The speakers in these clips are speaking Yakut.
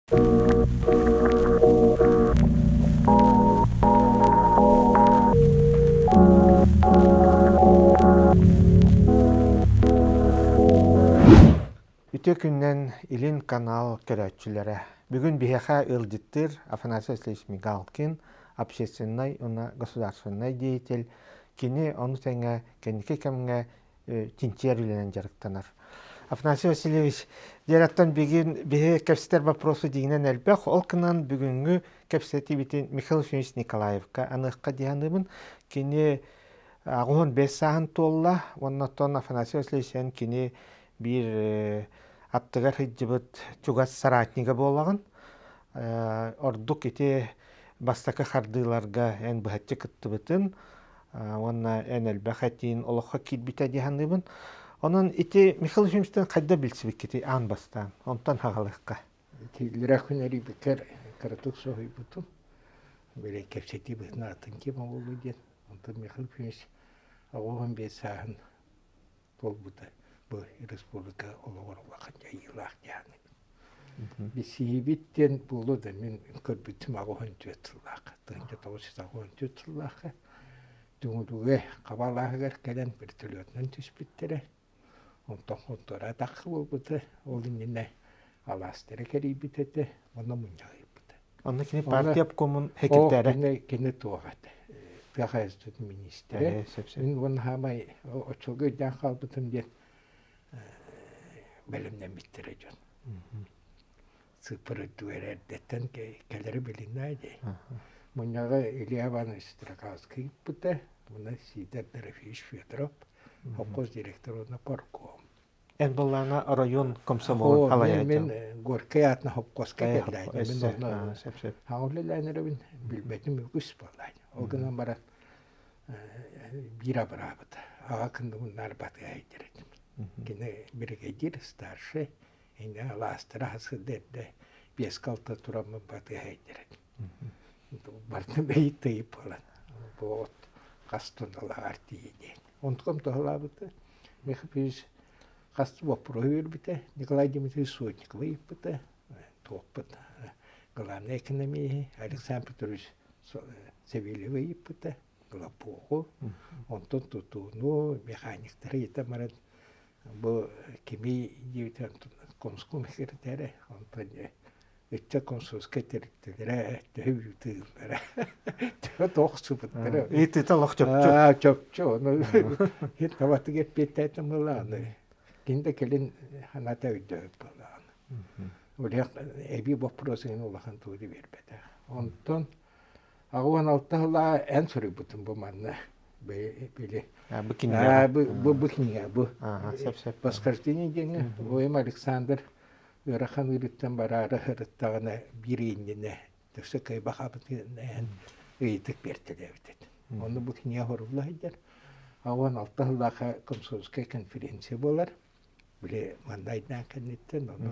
Үтүө күннэн Илин канал көрөөччүлэрэ. Бүгүн биһиэхэ ыалдьыттыыр Афанасий Васильевич Мигалкин, общественнай уонна государственнай деятель. Кини ону тэҥэ кэнники кэмҥэ чинчийэр үлэнэн дьарыктанар. Афанасий Васильевич, дьиэраттан бүгүн биһи кэпсэтэр вопросу дьиҥинэн элбэх, ол гынан бүгүҥҥү кэпсэтиибитин Михаил Ефимович Николаевка аныахха дии саныыбын. Кини 85 сааһын туолла, уонна оттон Афанасий Васильевич эн кини биир аттыгар сылдьыбыт чугас соратнига буолаҕын. Ордук ити бастакы хардыыларга эн быһаччы кыттыбытын, уонна эн элбэх этиин олоххо киирбитэ дии саныыбын. Онон ити Михаил Ефимовичтан хайда билсибиккитий аан бастаан? Онтон хаҕалыахха. Итилэрэ күн эрийбиккэр кыратык соһуйбутум. Били кэпсэтии быһыытынан атын ким буолуо диэн. Онтон Михаил Ефимович 85 сааһын туолбута бу республика олоҕор улахан дьайыылаах дьаһаныы. Билсиһиибит диэн буолуо да мин көрбүтүм 84 сыллаахха, 1984 сыллаахха Түҥүлүгэ Хабалааһыгар кэлэн вертолетунан түспүттэрэ. Онтон хонтуора атахха буолбута. Ол иннинэ алаастары кэрийбит этэ, онно мунньах ыыппыта. Онно кини партия обкомун секретарэ. Кини, кини туох этэ? Тыа хаһаайыстыбатын миниистирэ. Мин уонна хаамай оччолго өйдөөн хаалбытым диэн бэлэмнэммиттэрэ дьон. Сыыппар үрдүгэр эрдэттэн кэлэри билиннээ дии. Мунньаҕы Илья Иванович Строкавский ыыппыта, уонна Сидор Дорофеевич Федоров, холкуос директора уонна парком. Эн былаана оройуон комсомолун халайааччы. Мин Горькай аатынан хопкуоска кэллээн. Мин онно хаҥа үлэлээн эрэбин, билбэтим үгүс буоллаан. Ол гынан баран биир абыраабыта. Аҕа кынныбын батыһа этим. Кини биригэдьиир старший, инньэ алаастара хасыда эрдэ биэскэ алта тураммын батыһа этим. Барытын бэйит тыйып буолан. Бу от хас туналаҕар тиийэ диэн. Онтукам туһалаабыта. Михаил хас боппуруоһу үөрбүтэ. Николай Дмитриевич Сотниковы ыйыппыта. Туохпут главный экономиһи Александр Петрович Савельевы ыйыппыта. Главпуоҕу, онтон тутууну, механиктары ыйытан баран бу кими диэбитэ комском секретарэ, онтон ыччат комсомольскай тэрилтэлэрэ төһө ыытыыллара төһө тохсубуттара ыытыыта олох чопчу чопчу ону һин табатыгар эппиэттээтим былааны кини да кэлин санаата өйдөөбүт буоллаҕына Улиах эбии боппуруос иһин улахан тугу да биэрбэтэх онтон 86 сыллааҕы эн суруйбутум бу манна били бу кинигэ бу бу кинигэ бу восхождение диэҥҥэ Воем Александр ыарахан ыарыыттан бараары сырыттаҕына биир иннинэ өссө кыайбахабытын ыйытык биэртэлээбит этэ. Онно бу кинигэ хорулла сылдьар. 16 сыллаахха комсомольскай конференция буолар. Били манна айдаан кэнниттэн ону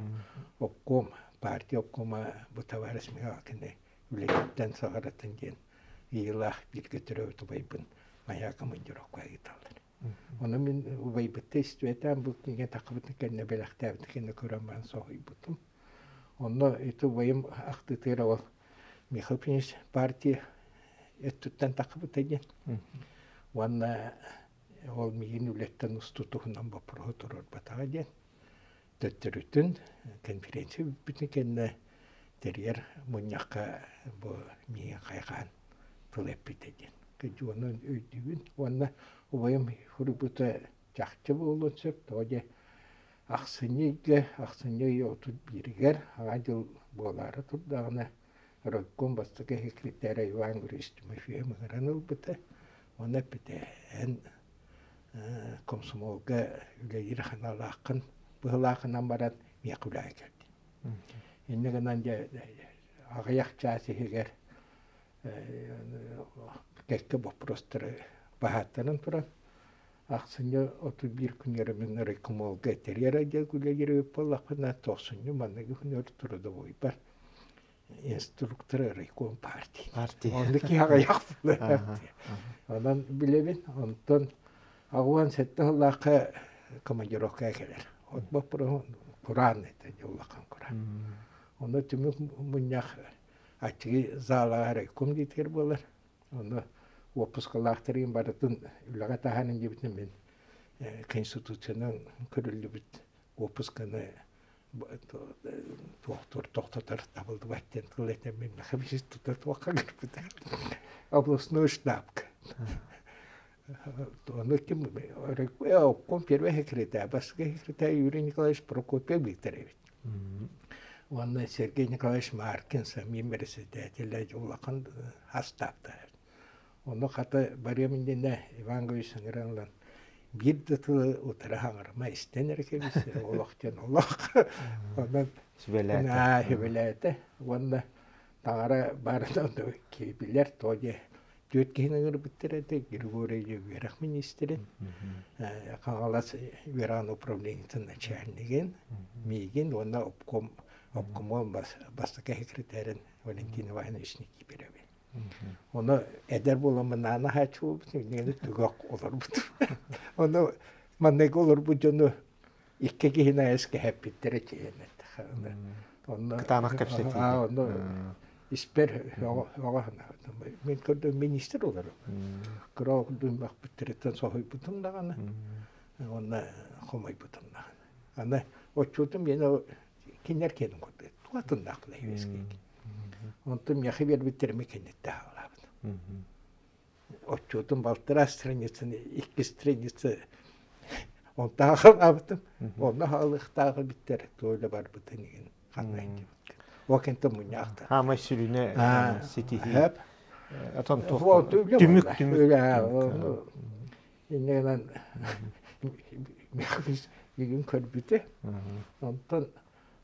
обком, партия обкома бу товарищ Михалкины үлэтиттэн саҕаратын диэн ыйыылаах бииргэ төрөөбүт убайбын Майа командировка ыыталлар. Ону мин убайбытта истибэтэм, бу кинигэ таххыбытын кэннэ бэлэхтээбитин кэннэ көрөн баран соһуйбутум. Онно ити убайым ахтыытыгар ол Михаил Петрович партия өттүттэн таххыбыта диэн. Уонна ол миигин үлэттэн устуу туһунан боппуруоһу туруорбатаҕа диэн. Төттөрүтүн конференция бүппүтүн кэннэ тэрийэр мунньахха бу миигин хайҕаан тыл эппитэ диэн. Ону өйдүүбүн уонна убайым суруйбута чахчы буолуон сөп. Тоҕо диэ ахсынньы ыйга, ахсынньы ый 31-гэр Саҥа дьыл буолаары турдаҕына райком бастакы секретаря Иван Григорьевич Тимофеев ыҥыран ылбыта. Уонна эппитэ эн комсомолга үлэлиир ханалааххын быһылаахынан баран миэхэ үлэҕэ кэлдим. Инньэ гынан дьэ аҕыйах чаас иһигэр кэккэ боппуруостары баһааттанан туран ахсынньы 31 күнүгэр мин райкомолга тэрийэр отдел үлэлиир эбит буоллахпына тохсунньу манныгы күнүгэр трудовойбар инструктор райком партии. Партия. Онно киһи аҕыйах буолар. Онон билэбин. Онтон 87 сыллаахха командировкаҕа кэлэр. От боппуруоһун кураан этэ, улахан кураан. Онно түмүк мунньах аччыгый залаҕа райком диэтигэр буолар. Онно уоппускалаахтарыгын барытын үлэҕэ таһааран диэбитин мин конституциянан көрүллүбүт уоппусканы туохтуур тохтотор табыллыбат диэн тыл этэн мин тута туохха кэлбитэ областной штабка Ону ким обком первый секретарь, бастакы секретарь Юрий Николаевич Прокопьев Викторович. Уонна Сергей Николаевич Маркин самим председателя улахан астаптар. Ону хата барыам иннинэ Иван Гаврилович ыҥыран ылан биир да тылы утары хаҥырма истэн эрэ кэбис олох диэн олох. Онон сүбэлээтэ. Сүбэлээтэ. Уонна таҥара барытын билэр то диэ Түөрт киһини ыҥырбыттар этэ, Григорий үөрэх министрин, Хаҥалас үөрэҕин управлениетын начальнигын, миигин уонна обком обкомол бастакы секретарин Валентин Иванович Никифоровы. Ону эдэр буоламмын аана хааччы буолбутум, иннигини түгэх олорбутум. Ону манныгы олорбут дьону икки киһини айас кэһэппиттэрэ тиийэн Онно Кытаанах кэпсэтии. Онно испэр өҕө санаабытым. Мин көрдüm министр олорум. Кыра дүммэхпиттэриттэн соһуйбутум даҕаны уонна хомойбутум даҕаны. Аны отчуотум миэнэ кинилэр киэнин курдук туатыннаахпын үөскэк. Онтон миэхэ биэрбиттэрими кэнниттэ хаалаабытым. Отчуотум балтараа страницаны, икки страница онтон хаалаабытым. Онно хаалыахтаах эбиттэр, туола барбытын иһин ханна иһдибит. Ол кэнтэ мунньаахта. Хаамай сүрүнэ ситиһии. Отон түмүк түмүк. Инньэ гынан бүгүн көрбүтэ. Онтон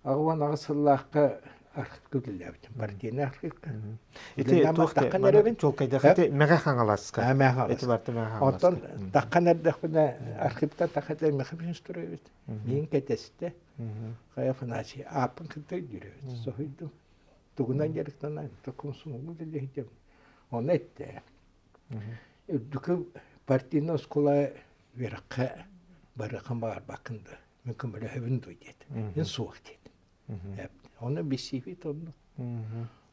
88 сыллаахха архивка үлэлээбитим, партийнай архивка. Ити туох таххан эрэбин? Чуолкайдах ити Мэҕэ Хаҥаласка. Мэҕэ Хаҥаласка. Ити барыта Мэҕэ Хаҥаласка. Онтон таххан эрдэхпинэ архивтан тахха Михаил Строевич миин кэтэстэ. Хайа Афанасий ааппын кытта өйдүүр эбит. Соһуйдум. Тугунан дьарыктанан, комсомолу үлэлэһитим. Ону эттэ. Үрдүкү партийнай оскуола үөрэххэ барыаххын баҕарбаккын да мин көмөлөһөбүн дуо диэтим. Мин суох диэтим. Ону билсиибит оннук.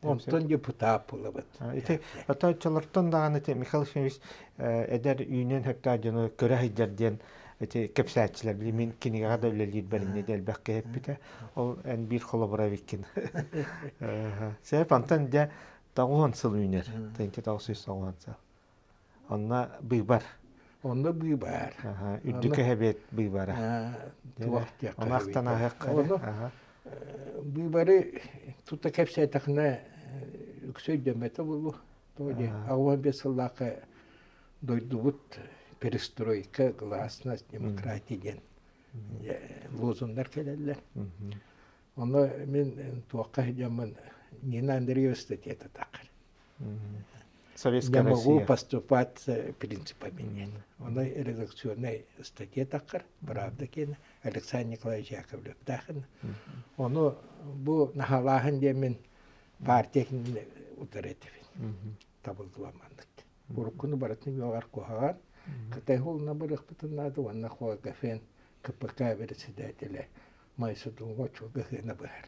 Онтон депутат буолабыт. Ити оччолортон даҕаны ити Михаил Ефимович эдэр үүнүөн сөптөөх дьону көрө сылдьар диэн ити кэпсээччилэр били мин кинигэҕэ да үлэлиирбэр инньэ да элбэх киһи эппитэ. Ол эн биир холобура эбиккин. Сөп, онтон дьэ 90 сыл үүнэр. 1990 сыл. Онно быыбар. Онно быыбар. Үрдүкү эбиэт быыбара. Туох диэххэ Ону ахтан ааһыахха Быыбары тута кэпсээтэхинэ үксэ өйдөммөтө буолуо. Тоҕо диэн 85 сыллаахха дойдубут перестройка, гласность, демократия диэн лозуннар кэлэллэр. Онно мин туохха сылдьаммын Нина Андреева статьята таххар. Советская Не могу Россия. поступать принципами диэн. Ону редакционнай статья таххар, правда киэнэ, Александр Николаевич Яковлевтаахын. Ону бу наһалааһын диэммин партия кинини утары этибин. Табыллыбам маннык. Уруккуну барытын үөҕэр куһаҕан. Кытай холуна барыахпытын наада уонна Хуагафен КПК председателэ Майсудуҥҥа оччолго сыана быһар.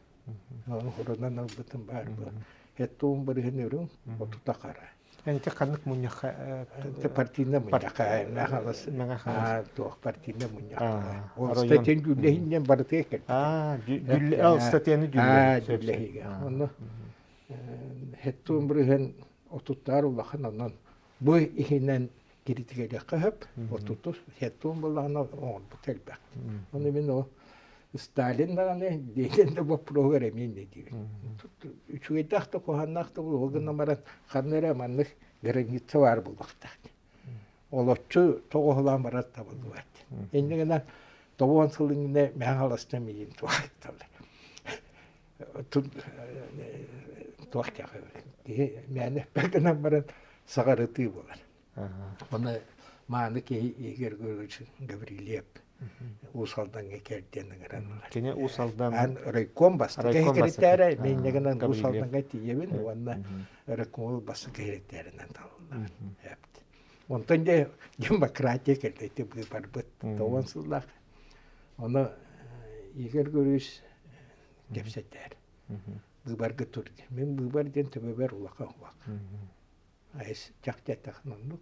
Ону хурунан ылбытым баар буо. Хеттуун бырыһын үрүҥ, отута хара. Ити ханнык мунньахха партийнай мунньахха Мэҥэ Мэҥэ Хаҥалас туох партийнай мунньахха. Ол статьяны дьүүллэһин диэн барытыгар кэлбит. Ол статьяны дьүүллэһин. Дьүүллэһиигэ. Онно хеттуун бырыһын отуттаар улахан онон бу иһинэн киритигэлиэххэ сөп, отутус, хеттуун буоллаҕына оҥорбут элбэх. Ону мин ол Сталин даҕаны, Ленин да боппуруоһугар эмиэ инньэ диибин. Үчүгэйдээх да куһаҕаннаах да буолуо гынан баран ханна эрэ маннык граница баар буолуохтаах. Олоччу тоҕоһулаан барар табыллыбат. Инньэ гынан 90 сыл иннинэ Мэҥэ Хаҥаластан миигин туһаайталлар. Туох киһи мээнэ эппэт гынан баран саҕарытыы буолар. Оны мааны киһи Игорь Григорьевич Гаврильев Уус Алдаҥҥа кэл диэн ыҥыран ылар. Кини Уус Алдан Ан райком бастакы секретарэ, мен гынан Уус Алдаҥҥа тиийэбин уонна райкомол бастакы секретарынан талыллар. Онтон дьэ демократия кэллэ ити быыбарбыт тоҕон сыллаах. Ону Игорь Григорьевич кэпсэтэр. Быыбарга тур диэн. Мин быыбар диэн төбөбөр улахан уһук. Айс чахчы эттэххинэ оннук.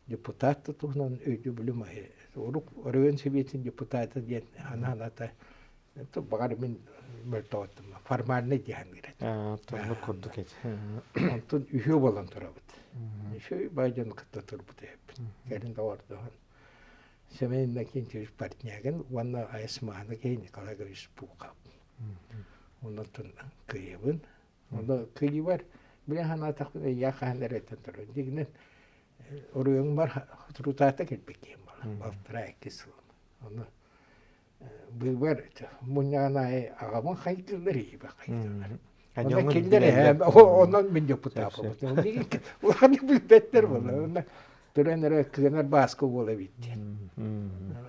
Депутат да туһунан өйдөбүлүм урук оройуон сэбиэтин депутата диэн анаан-ата баҕар мин мөлтөөттүм формальный диэн этим. Оннук курдук эти. Онтон үһүө буолан турабыт. Үһүө бай дьон кытта турбут эбиппит. Кэлин доҕордоһон Семен Иннокентьевич Портнягин уонна айс мааны киһи Николай Гаврильевич Пухов. Онтон кыйыбын. Онно кыйыбар билэн санаатахпына я хаһан эрэ этэн турар. Дигинэн оройуоҥмар трутаата кэлбит киһим буолар. Балтараа икки сылым. Ону быыбар мунньаҕын аайы аҕабын хайдыыллар, ийэбин хайдыыллар. Онон кинилэр онон мин депутат буолбутум. Улаханнык билбэттэр буолла. Онно туран эрэ кыанар бааска уола эбит диэн.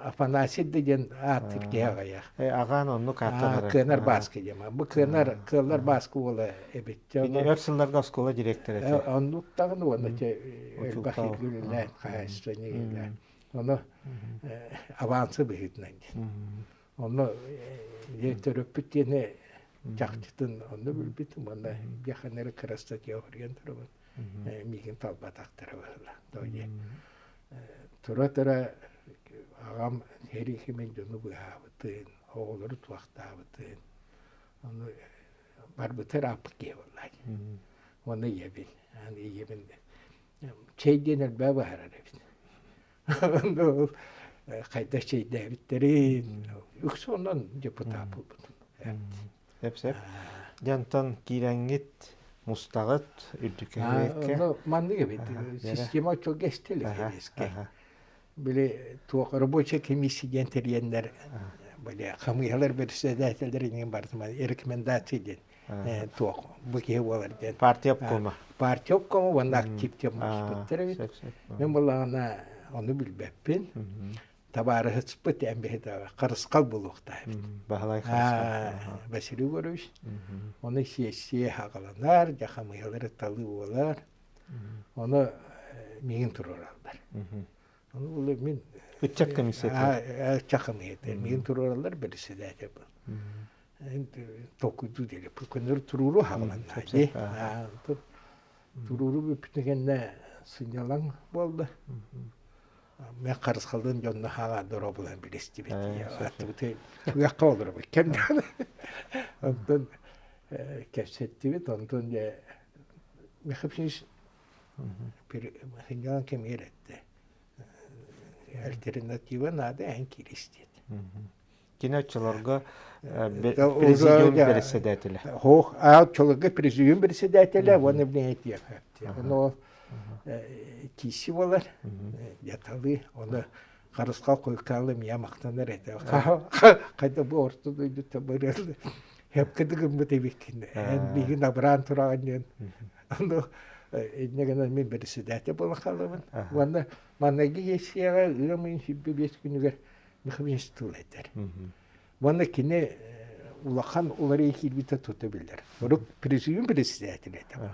Афанасий да диэн ааттык киһи аҕыйах. Аҕаан оннук ааттанар. Кыанар бааска диэн. Бу кыанар кыаллар бааска уола эбит. Кини өр сылларга оскуола директора этэ. Оннук даҕаны уонна элбэх үлэлээн хаһаайыстыбаны үлэлээн. Ону авансы быһыытынан диэн. Онно төрөппүт диэни чахчытын онно билбитим уонна биэхэнэри кыра статья суруйан турабын миигин талбатахтара быһыылаах. Тура-тура аҕам сэрии кэмин дьону быыһаабытын, оҕолору туохтаабытын, ону барбыта ырааппыт киһи буоллаҕа. Уонна ийэбин, ийэбин чэй диэн элбэҕи быһаарар эбит. Ол хайдах чэйдээбиттэрин, үксэ онон депутат буолбутум. Сөп-сөп. Дьэ онтон киирэҥҥит, мустаҕыт, үрдүккэ Маннык эбит. Система оччолго эстэ илик Били туох рабочая комиссия диэн тэрийэннэр били хамыыһалар председателлэр иҥин барытын рекомендация диэн туох бу киһи буолар диэн. Партия обкома. Партия обкома уонна актив диэн муспуттар эбит. Мин буоллаҕына ону билбэппин. Табаарыһыспыт эн биһи харысхал буолуохтаах эбит. Баһылай Харысхал. Василий Егорович. Ону сиэссийэ хаҕаланар, дьэ хамыыһалары талыы буолар. Ону миигин туруораллар. Ону булу мин Ыччат комиссията. Ыччат комиссията. Миигин туруораллар председатель был. Толкуйдуу диэри. Көннөрү туруору хааланна. Туруору бүппүтүн кэннэ сынньалаҥ буолла. Мен харысхалдын дьонно хаалаа доруобулан билистибит. Аттыбыты тугахха олоробут кэмнээн. Онтон кэпсэттибит. Онтон дьэ Михаил сынньалаҥ кэмигэр эттэ. Альтернатива наада эн киирис диэт. Кини оччолорго президиум председателэ. Хоох, а оччолорго президиум председателэ уонна билин Ону киси буолар, яталы, оны харысхал койкаалы мия махтанар этэ. Хайда бу орто дойдута барыалы. Хепке дыгыммыт эбиккин. Эн миигин абыраан тураҕын диэн. Ону инньэ гынан мин председатель буолан хаалабын. Уонна манныгы сессияҕа ыам ыйын 25 күнүгэр Михаил тыл этэр. Уонна кини улахан уларыйыы киирбитэ тута биллэр. Урут президиум председателэ этэ.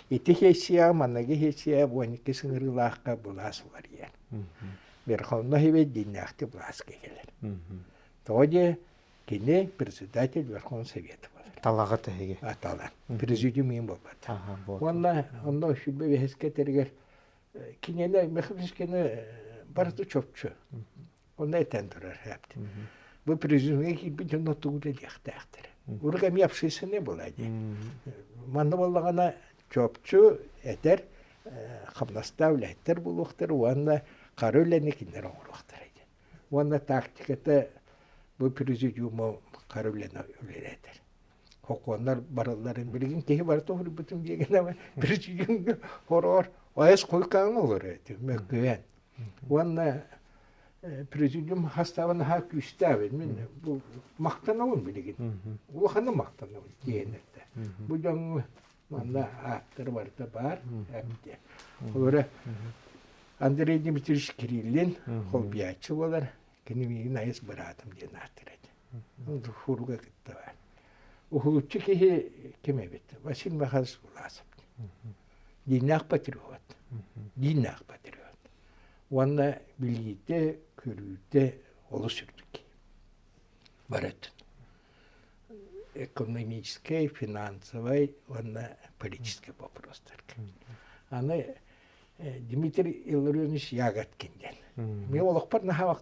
Ити сессияҕа манныгы сессия 12 сыҥырыылаахха былаас уларыйар. Верховный Совет дьиҥнээхтик былааска кэлэр. Тоҕо диэ кини председатель Верховного Совета буолар. Талаҕыт эһиги. Атала. Президиум иин буолбат. Уонна онно сүлбэ бэһискэ этэригэр кинини Михайловсканы барыта чопчу. Онно этэн турар эпти. Бу президиумҥа киирбит дьонно тугу үлэлиэхтээхтэр. Урук эмиэ общественный буолаа дии. Манна буоллаҕына чопчу этэр хамнастаах үлэһиттэр буолуохтара уонна хара үлэни кинилэр оҥоруохтара диэн. Уонна тактиката бу президиуму хара үлэни үлэлэтэр. Хокуоннар барылларын билигин киһи барыта уһуйбутум диэгинэ президиумҥа хороҕор айас хойукааҥҥа олорор этим мөккүһэн. Уонна президиум хастаабын наһаа күүстээбин мин бу махтанабын билигин. Улаханнык махтанабын диэн этэ. Бу дьоҥҥо манна ааттар барыта баар эбит. Олора Андрей Дмитриевич Кириллин холбуйааччы буолар. Кини миигин айыс быраатым диэн ааттыыр этэ. Хуруга кытта баар. Уһулуччу киһи ким эбит? Василий Михайлович Власов. Дииннээх патриот. Дииннээх патриот. Уонна билиитэ, көрүүтэ олус үрдүк. Бар өттүн. Экономическай, финансовай уонна политическай вопростарга. Аны Дмитрий Илларионович Ягодкин диэн. Мен олохпор наһаа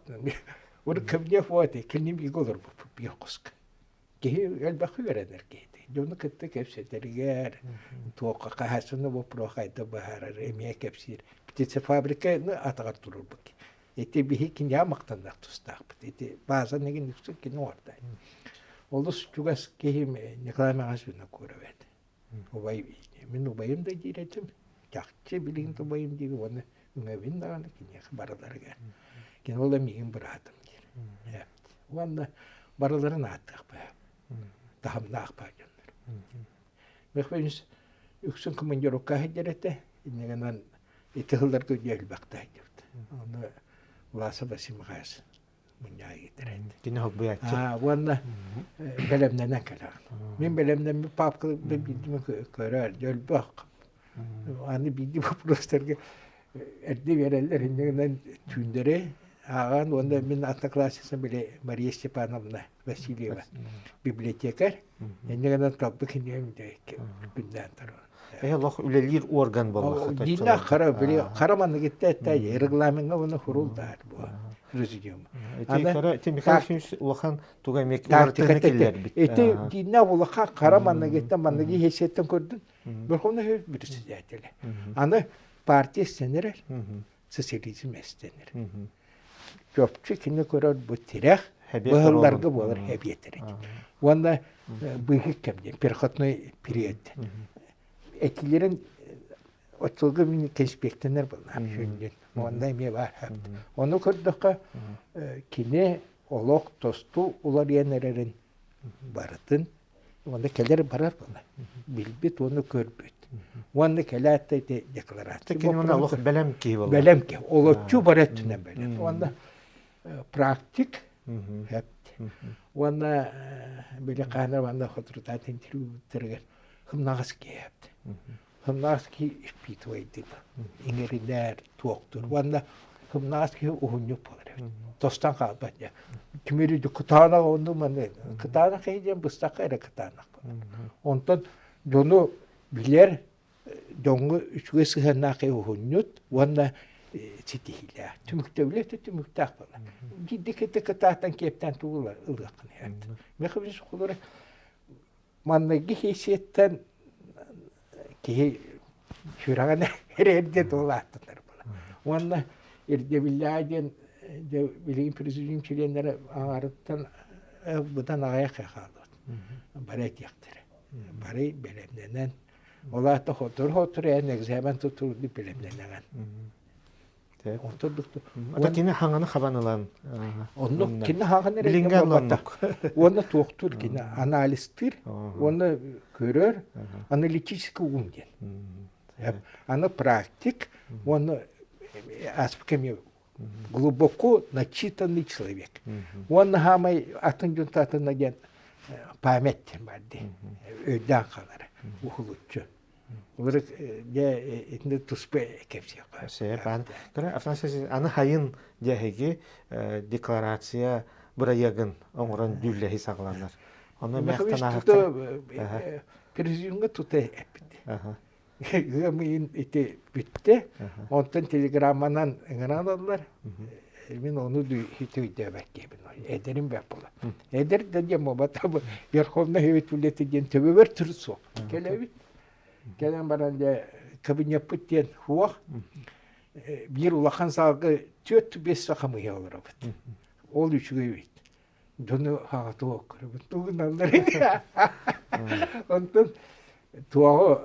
Урут кабинет вот киним бииргэ олорбуппут биир хоско. Киһи элбэх үөрэнэр киһити. Дьону кытта кэпсэтэригэр, туохха хаһаайыстыбаны боппуруоһу хайдах быһаарар эмиэ кэпсиир. Птицефабриканы атаҕар туруорбут. Ити биһи киниэхэ махтаныах тустаахпыт. Ити баазаны игин үксүн кини оҥордо. Олус чугас киһим Николай Михайлович Винокуров этэ. Убай, мин убайым да диир этим. Чахчы билигин да убайым диир уонна үҥэбин даҕаны киниэхэ барыларыгар. Кини ол миигин быраатым диир. Уонна барыларын ааттыах баа. Таһымнаах баа дьоннор. Михаил үксүн командировка сылдьар этэ. Инньэ гынан ити сылларга дьэ элбэхтэ сылдьыбыт. Ону Власов Василий Михайлович мунньаҕа киирдэрэн. Кини холбуйааччы. Уонна бэлэмнэнэн кэлэҕин. Мин бэлэмнэммит паапкаларбын биирдэ көрөр, дьөлбөх. Аны биирдии боппуруостарга эрдэ биэрэллэр, инньэ гынан түүннэри ааҕан уонна мин одноклассницам били Мария Степановна Васильева библиотекарь. Инньэ гынан талбыт кинигэм күннээн турар. Эһэ олох үлэлиир орган буолла. Диннах хара били хара манныгытта этта регламеҥҥа уонна хурулдаар бу президиум. Ити Михаил Ефимович улахан туга эмиэ уларытыыны киллэрбит. Ити диннах улахан хара манныгыттан манныгы иһэсиэттэн көрдүн. Верховный Совет председателя. Аны партия эстэнэр, социализм эстэнэр. Чопчу кини көрөр бу тирэх быһылларга буолар эбиэтэр. Уонна быыһык кэм диэн переходной период. Этилэрин оччолорго мин конспектэнэр буоллаах сүнньүн. Уонна эмиэ баар. Ону көрдөххө кини олох тосту уларыйан эрэрин барытын уонна кэлэр барар буолла. Билбит уонна көрбүт. Уонна кэлээт да ити декларация. Кини уонна олох бэлэм киһи буолла. Бэлэм киһи. Олоччу бар өттүнэн бэлэм. Уонна практик Уонна били хаанар уонна хотрутаат интервьюларыгар хымнаҕас киһи Хымнаҕас киһи впитывайдыыр, иҥэринэр, туохтуур. Уонна хымнаҕас киһи уһунньук буолар эбит. Тостон хаалбат дьэ. Кимири кытаанах онну маны кытаанах киһи диэн быстахха эрэ кытаанах буолар. Онтон дьону билэр, дьоҥҥо үчүгэй сыһыаннаах киһи уһунньут уонна ситиһиилээх. Түмүктэбилэ түмүктээх буолар. Биирдэ кытта кытаатан киэптээн тугу ылыаххын эбит. Михаил холоро Манныгы сиэттэн киһи сүрэҕин эрэрдэ туолааттанар буолар. Уонна ирдэбиллээх диэн билигин президент чилиэннэрэ аҥаарыттан быдан аҕыйах хаалбыт. Бары этиэхтэрэ. Бары бэлэмнэнэн, ол аата сотору-сотору эн экзамен туттурду бэлэмнэнэҕин. Ата кини хаҥаны хабан ылан. Оннук кини хаҥаны эрэ буолбатах. Уонна туохтуур кини анализтыыр, уонна көрөр, аналитический ум диэн. Аны практик, уонна ааспыт кэми глубоко начитанный человек. Уонна хаамай атын дьон таатына диэн память диэн бар дии. Өйдөөн хаалара уһулуччу. Урут дьэ итинник туспа кэпсиэххэ. Сөп. Көрө Афанасий аны хайын дьэһиги декларация бырайыагын оҥорон дьүүллэһии саҕаланар. Ону мээхтэн Президиумҥа тута эппит. Ыам ыйын ити бүттэ. Онтон телеграмманан ыҥыран ыллар. Мин ону ити өйдөөбөт Эдэрим бэрт буолар. Эдэр да диэн буолбата Верховный Совет үлэтэ диэн төбөбөр төрүт суох. Кэлэбит. Кэлэн баран дьэ кабинеппыт диэн суох. Биир улахан саалга 4-5 саха олоробут. Ол үчүгэй эбит. Дьону хаҕатык көрөбүн. Тугуналлар Онтон туоҕу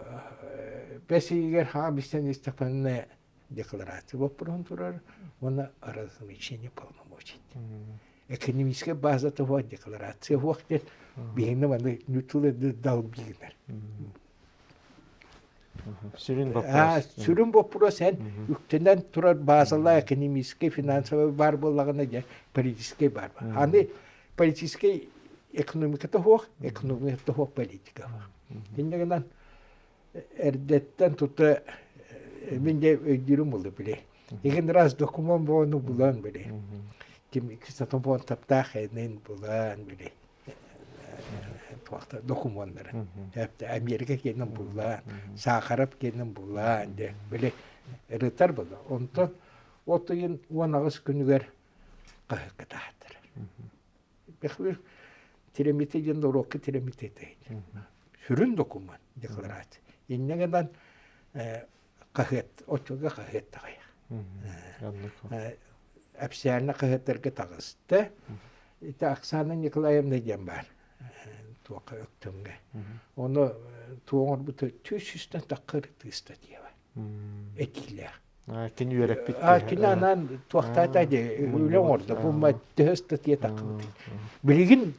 бэс ыйыгар хаҕа бистэн истэхпинэ декларация боппуруоһун турар уонна размещение полномочий. Экономическая база того декларация суох диэн биһигини маны ньутулы долбиинар. Сүрүн боппуруос. Сүрүн боппуруос эн үктэнэн турар базалар экономическай, финансовай бар буоллаҕына дьэ политическай бар. Аны политическай экономиката суох, экономиката суох политика суох. Инньэ гынан эрдэттэн тута мин дьэ өйдүүрүм буолла били. Игин раз документ буону булан били. Ким сатан буон таптаах энин булан били. туохта докумуоннарын. Америка киэнин буллаан, Сахаров киэнин буллаан де били ырытар була. Онтон от ыйын 18 күнүгэр хаһыакка таһааттарар. Тиремите диэн норуокка тиремите Сүрүн докумуон декларация. Инньэ гынан хаһыат, оччолорго хаһыат таҕайах. Официально хаһыаттарга таҕыста. Ити Оксана Николаевна диэн баар туохха Өктөмҥө. Ону туох оҥорбута 300-тэн тахха ырытыы статья бар. Этиилээх. Кини үөрэппит Кини анаан туохтаата дии үлэ оҥордо. Бу төһө статья таххыбытый. Билигин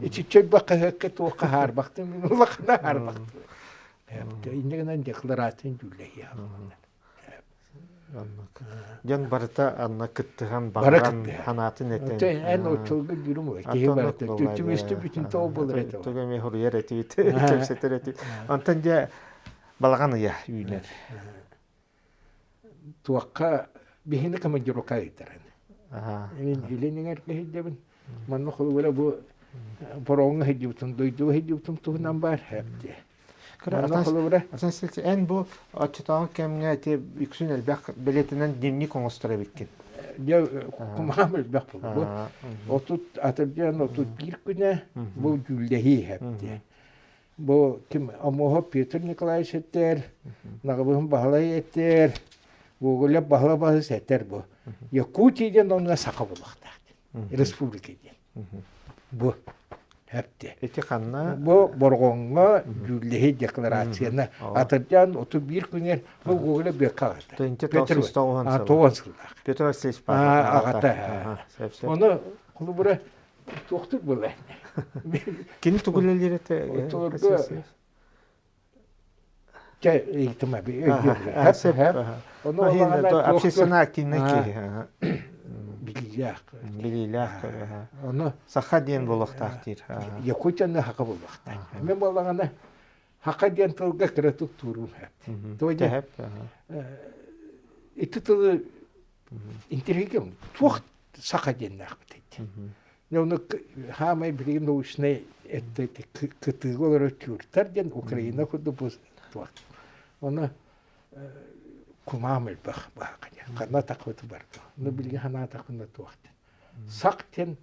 ичиччэ хаһыакка туохха хаарбахтым, улахана хаарбахтым. Инньэ гынан декларацияны дьүүллэһиэ Дьон барыта анна кыттыһан баҕаран санаатын этэн. Эн оччолго дүүрүм ой киһи барыта түмүстү бүтүн тоҕо буолар этэ. Тугу эмиэ хоруйар этибит, кэпсэтэр этибит. Онтон дьэ балаҕан ыйа үүнэр. Туохха биһини командировка ыытаран. Мин илин эҥэргэ сылдьабын. Манна холобура бу Бороҕоҥҥо сылдьыбытым, дойдуга сылдьыбытым туһунан баар дии. Манна холобура эн бу оччотооҕу кэмҥэ ити үксүн элбэх бэлиэтинэн дневник оҥостор эбиккин. Дьэ кумаам элбэх буолла. Бу отут атырдьан 31 күнэ бу дьүүллэһии иһэптиэ. Бу ким Омуоһуп Петр Николаевич этэр, Наҕабыһын Баһылай этэр, Гоголев Баһыла Баһыс этэр бу. Якутия диэн онно саха буолуохтаах диэн. Республика диэн. Бу хэпти. Ити ханна? Бу Борҕоҥҥо дьүүллэһии декларацияны атырдьаан 31 күнүгэр бу Гоголев Бүөккэ аҕата. Петр тоҕон сыллаах. Петр Васильевич аҕата. Ону холобура туохтук буолла? Кини тугу үлэлиир этэ? Чэ, ыйытыма өйдүөм. Ону общественно активный киһи. Билиилээх. Билиилээх. Ону саха диэн буолуохтаах диир. Якутияны хака буолуохтаах. Мен буоллаҕына хака диэн тылга кыратык туурум хэп. Ити тылы интеллигент туох саха диэннээхпит дии. Ону хаамай билигин научнай кытыыга олорор тюрктар диэн Украина курдук бу туох. Ону кумаам элбэх баһака диэн. Ханна таххыбыты барда. Ону билигин ханаатахпына туох диэн. Сак диэн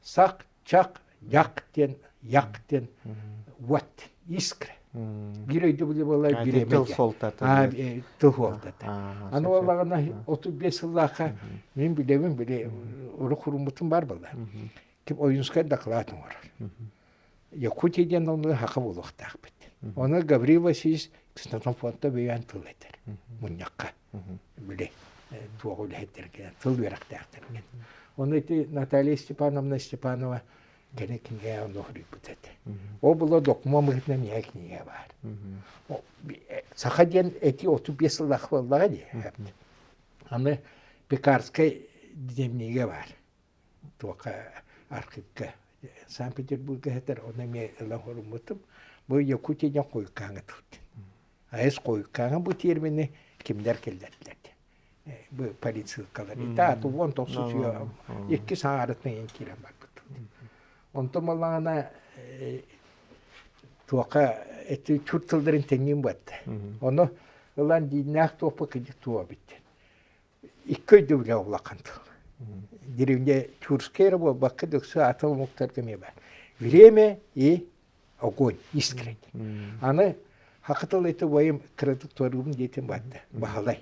Сак, чак, як диэн, як диэн уот, искра. Биир өйдөбүлү буолар бириэмэ тыл суолтата. Тыл суолтата. Аны буоллаҕына 35 сыллаахха мин билэбин били урут хуруммутум бар буолла. Ким Ойунскай доклад оҥорор. Якутия диэн онно хака буолуохтаахпыт. Оны Гаврил Васильевич Ксенофонта бэйээн тыл этэр мунньахха. Били туох үлэһиттэргэ тыл үөрэхтээхтэргэ. Ону ити Наталья Степановна Степанова кини кинигэ онно суруйбут этэ. Ол була докумуон быһыытынан миэхэ кинигэ баар. Саха диэн эти 35 сыллаах буоллаҕа дии. Аны Пекарскай дневнигэ баар. Туохха архивка Санкт-Петербурга сытар, ону эмиэ ылан хоруммутум. Бу Якутия диэн хойуккааҥҥа турдун. Айыс хойуккааҥҥа бу термини кимнэр киллэрдилэр бу полицейскалар итаат уон тохсус икки саҥарытынан иһин киирэн барбыт. Онтон буоллаҕына туохха эти чур тылларын тэҥниин буотта. Ону ылан дииннээх туохпа кыдьык туо эбит. Икки өйдөбүлэ улахан тыл. Деревня Тюркская эрэ буолбакка дөксө атын омуктарга эмиэ баар. Время и огонь, искра. Аны хака тыл это убайым кыратык туоруубун диэтим баатта баһылай.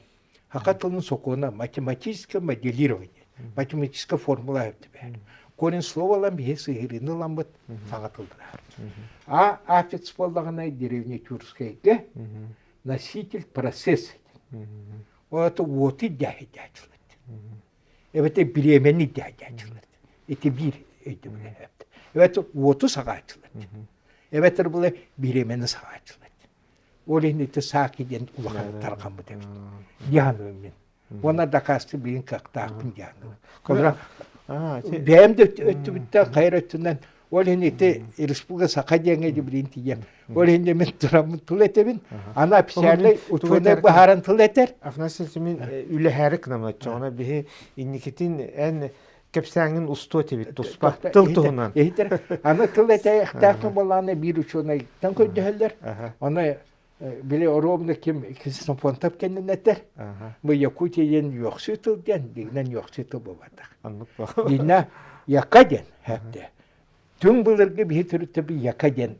Хака тылын сокуона математическое моделирование, математическая формула өттүбэ. Корень словалан биһи сыһырыыны ыламмыт саҥа тыллар. А аффикс буоллаҕына деревня Тюркскайга носитель процесс. Ол это уоту дьаһайдаачылар. Эбэтэр бириэмэни дьаһайдаачылар. Ити биир өйдөбүлэ. Эбэтэр уоту саҕааччылар. Эбэтэр була бириэмэни саҕааччылар. Ол иһин ити сааки диэн улахан тарҕаммыт эбит. Дьаһаныым мин. Уонна дакаасты билин кыахтаахпын дьаһаныым. Холобура, бэйэм да өттүбүттэн хайыр өттүнэн ол иһин ити республика Саха диэҥҥэ билин тиийэм. Ол иһин мин тураммын тыл этэбин. Аны официальный учуонай быһааран тыл этэр. Афанасий мин үлэһээри кынамначчаҕына биһи инникитин эн. кэпсээҥҥин устуо этибит туспа тыл туһунан. Иһитэр. Аны тыл этээхтээхпин буоллаҕына биир учуонайтан көрдөһөллөр. Оны били оруобуна ким Ксенофонтов кэннин этэр. Бу Якутия диэн үөхсүү тыл диэн, дигинэн үөхсүү тыл буолбатах. Динна яка диэн хэпте. Түҥ былыргы биһи төрүттэрбит яка диэн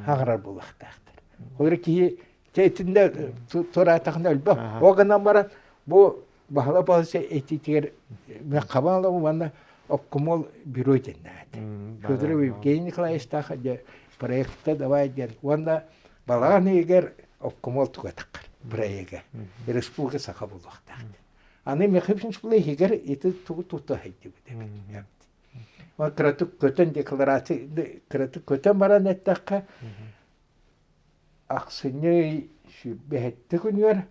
хаҕарар буолуохтаахтар. Ол киһи итиннэ тураатахына өлбөх. Ол гынан баран бу Баһыла Баһыса этиитигэр хабан ылабын уонна обкомол бюро диэннээт. Федоров Евгений Николаевичтаах дьэ проекта давай диэн уонна балаҕан ыйыгар обкомол тугатаххар проега республика саха буолуохтаах диэн. Аны Михаил иһигэр ити тугу тута сылдьыбыт эбит. Кыратык көтөн декларация кыратык көтөн баран эттэххэ Ахсынньы ый 27 күнүгэр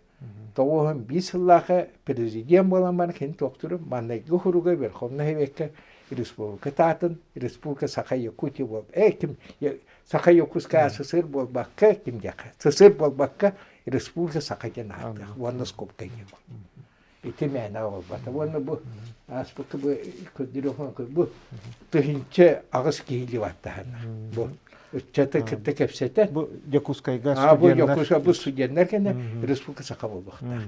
95 сыллаахы президент буолан баран кини туохтуурун маҥнайгы хуруга Верховнай Советка республика таатын Республика Саха-Якутия буол э ким Саха-Якутская СССР буолбакка ким диэххэ СССР буолбакка Республика Саха диэн ааттаах уонна скобка диэн Ити мээнэ буолбата. Уонна бу ааспыкка бу көрдөрүөх бу 1008 киһилии баттаһанна. Бу ыччаты кытта кэпсэтэн. Бу Дьокуускайга студеннар. Бу Дьокуускай бу студеннар кэннэ Республика Саха буолуохтаах.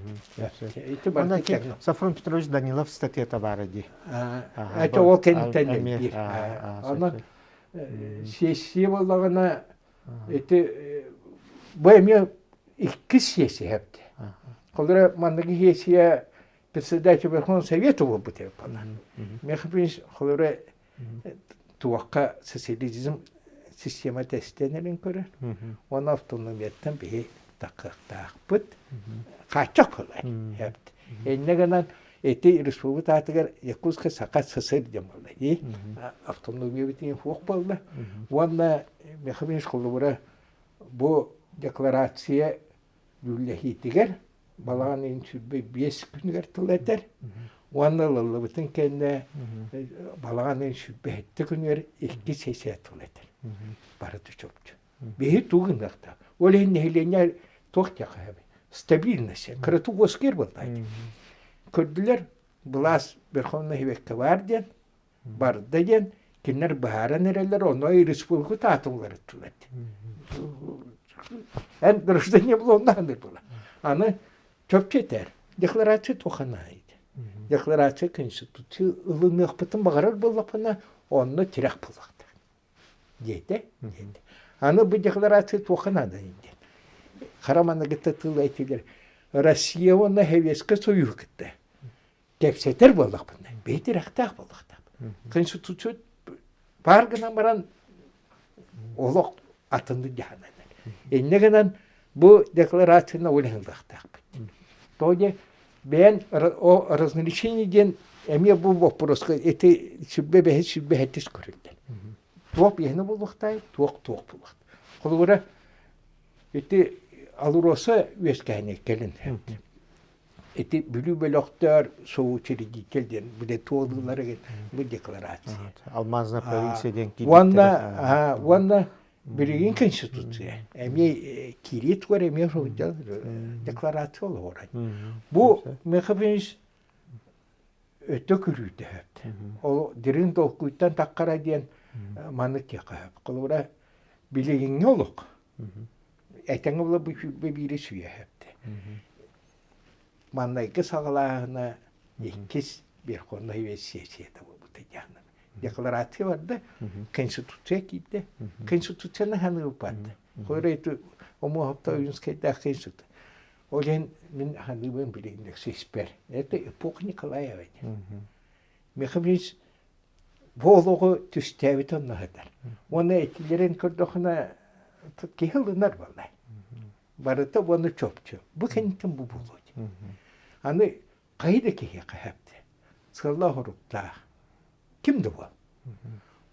Ити барыта Софрон Петрович Данилов статьята баара дии. Это ол кэнниттэн биир. Онон сессия буоллаҕына Ити бу эмиэ иккис сессия эбит. Холобура манныгы сессия председатель Верховного Совета буолбут эбит Михаил холобура туохха социализм система тэстэнэрин көрөр. Уонна автономияттан биһи такыахтаахпыт. Хааччах буолар. Инньэ гынан ити республика аатыгар Якутская Саха СССР диэн буолла. И автономия битин суох буолла. Уонна Михаил холобура бу декларация дьүүллэһиитигэр балаҕан ыйын 25 күнүгэр тыл этэр. Уонна ылыллыбытын кэннэ балаҕан ыйын 27 күнүгэр икки сессия тыл этэр. Барыта чопчу. Биһи тугу гыныахтаах. Ол иһин нэһилиэнньэ туох диэххэ стабильность, кыратык уоскуйар буоллаҕа. Көрдүлэр, былаас Верховный Совекка баар диэн, барда диэн, кинилэр быһааран эрэллэр, онно республика таатын уларыттылар Эн гражданин буолуоннаһыныр була. Аны чопчу этэр, декларация туоханаайд. Декларация конституция ылыныахпытын баҕарар буоллахпына, онно тирэх буолуохтаах. диэтэ. Аны бу декларация туохха нааданый диэн. Хара маныгыта тыл этилэр Россия уонна Советскай Союз кытта кэпсэтэр буоллахпына, бэйэ тирэхтээх буоллахтаах. Конституция баар гынан баран олох атыннык дьаһанан. Инньэ гынан бу декларацияны улаһыллыахтаахпыт. Тоҕо диэн бэйэн о разграничение диэн эмиэ бу боппуруоска ити сүрбэ бэһис сүрбэ сэттис көрүллэр. Туох биһини буолуохтай, туох туох буолуохтай. Холобура ити Алроса үөскээһини кэлин ити Бүлүү бөлөхтөр соучредитель диэн бile туолуулары бу декларация. Алмазная провинция диэн Уонна уонна билигин конституция эмиэ киирии тугар эмиэ сылдьар декларация олоҕуран. Бу Михайлович өтө күрүүтэ Ол дириҥ толкуйтан таххара диэн маннык диэххэ сөп. Холобура билигиҥҥи олох этэҥҥэ була бу биири сүүйэ сөптө. Маннайгы саҕалааһына иккис Верховнай сессията буолбута диэхнэ. Декларация барда, Конституция киирдэ. Конституцияны ханыылпат. Холобура ити Омуоһапта Ойуунскайдаах Конституция. Ол иһин мин ханыыбын билигин испэр. Это эпоха Николаева диэн. Михайлович бу олоҕу түстээбит онно сытар. Уонна этилэрин көрдөхүнэ киһи ылынар буолла. Барыта уонна чопчу. Бу кэнниттэн бу буолуо. Аны хайы да киһиэхэ сөптө. Сыаллаах-соруктаах. Ким да буол.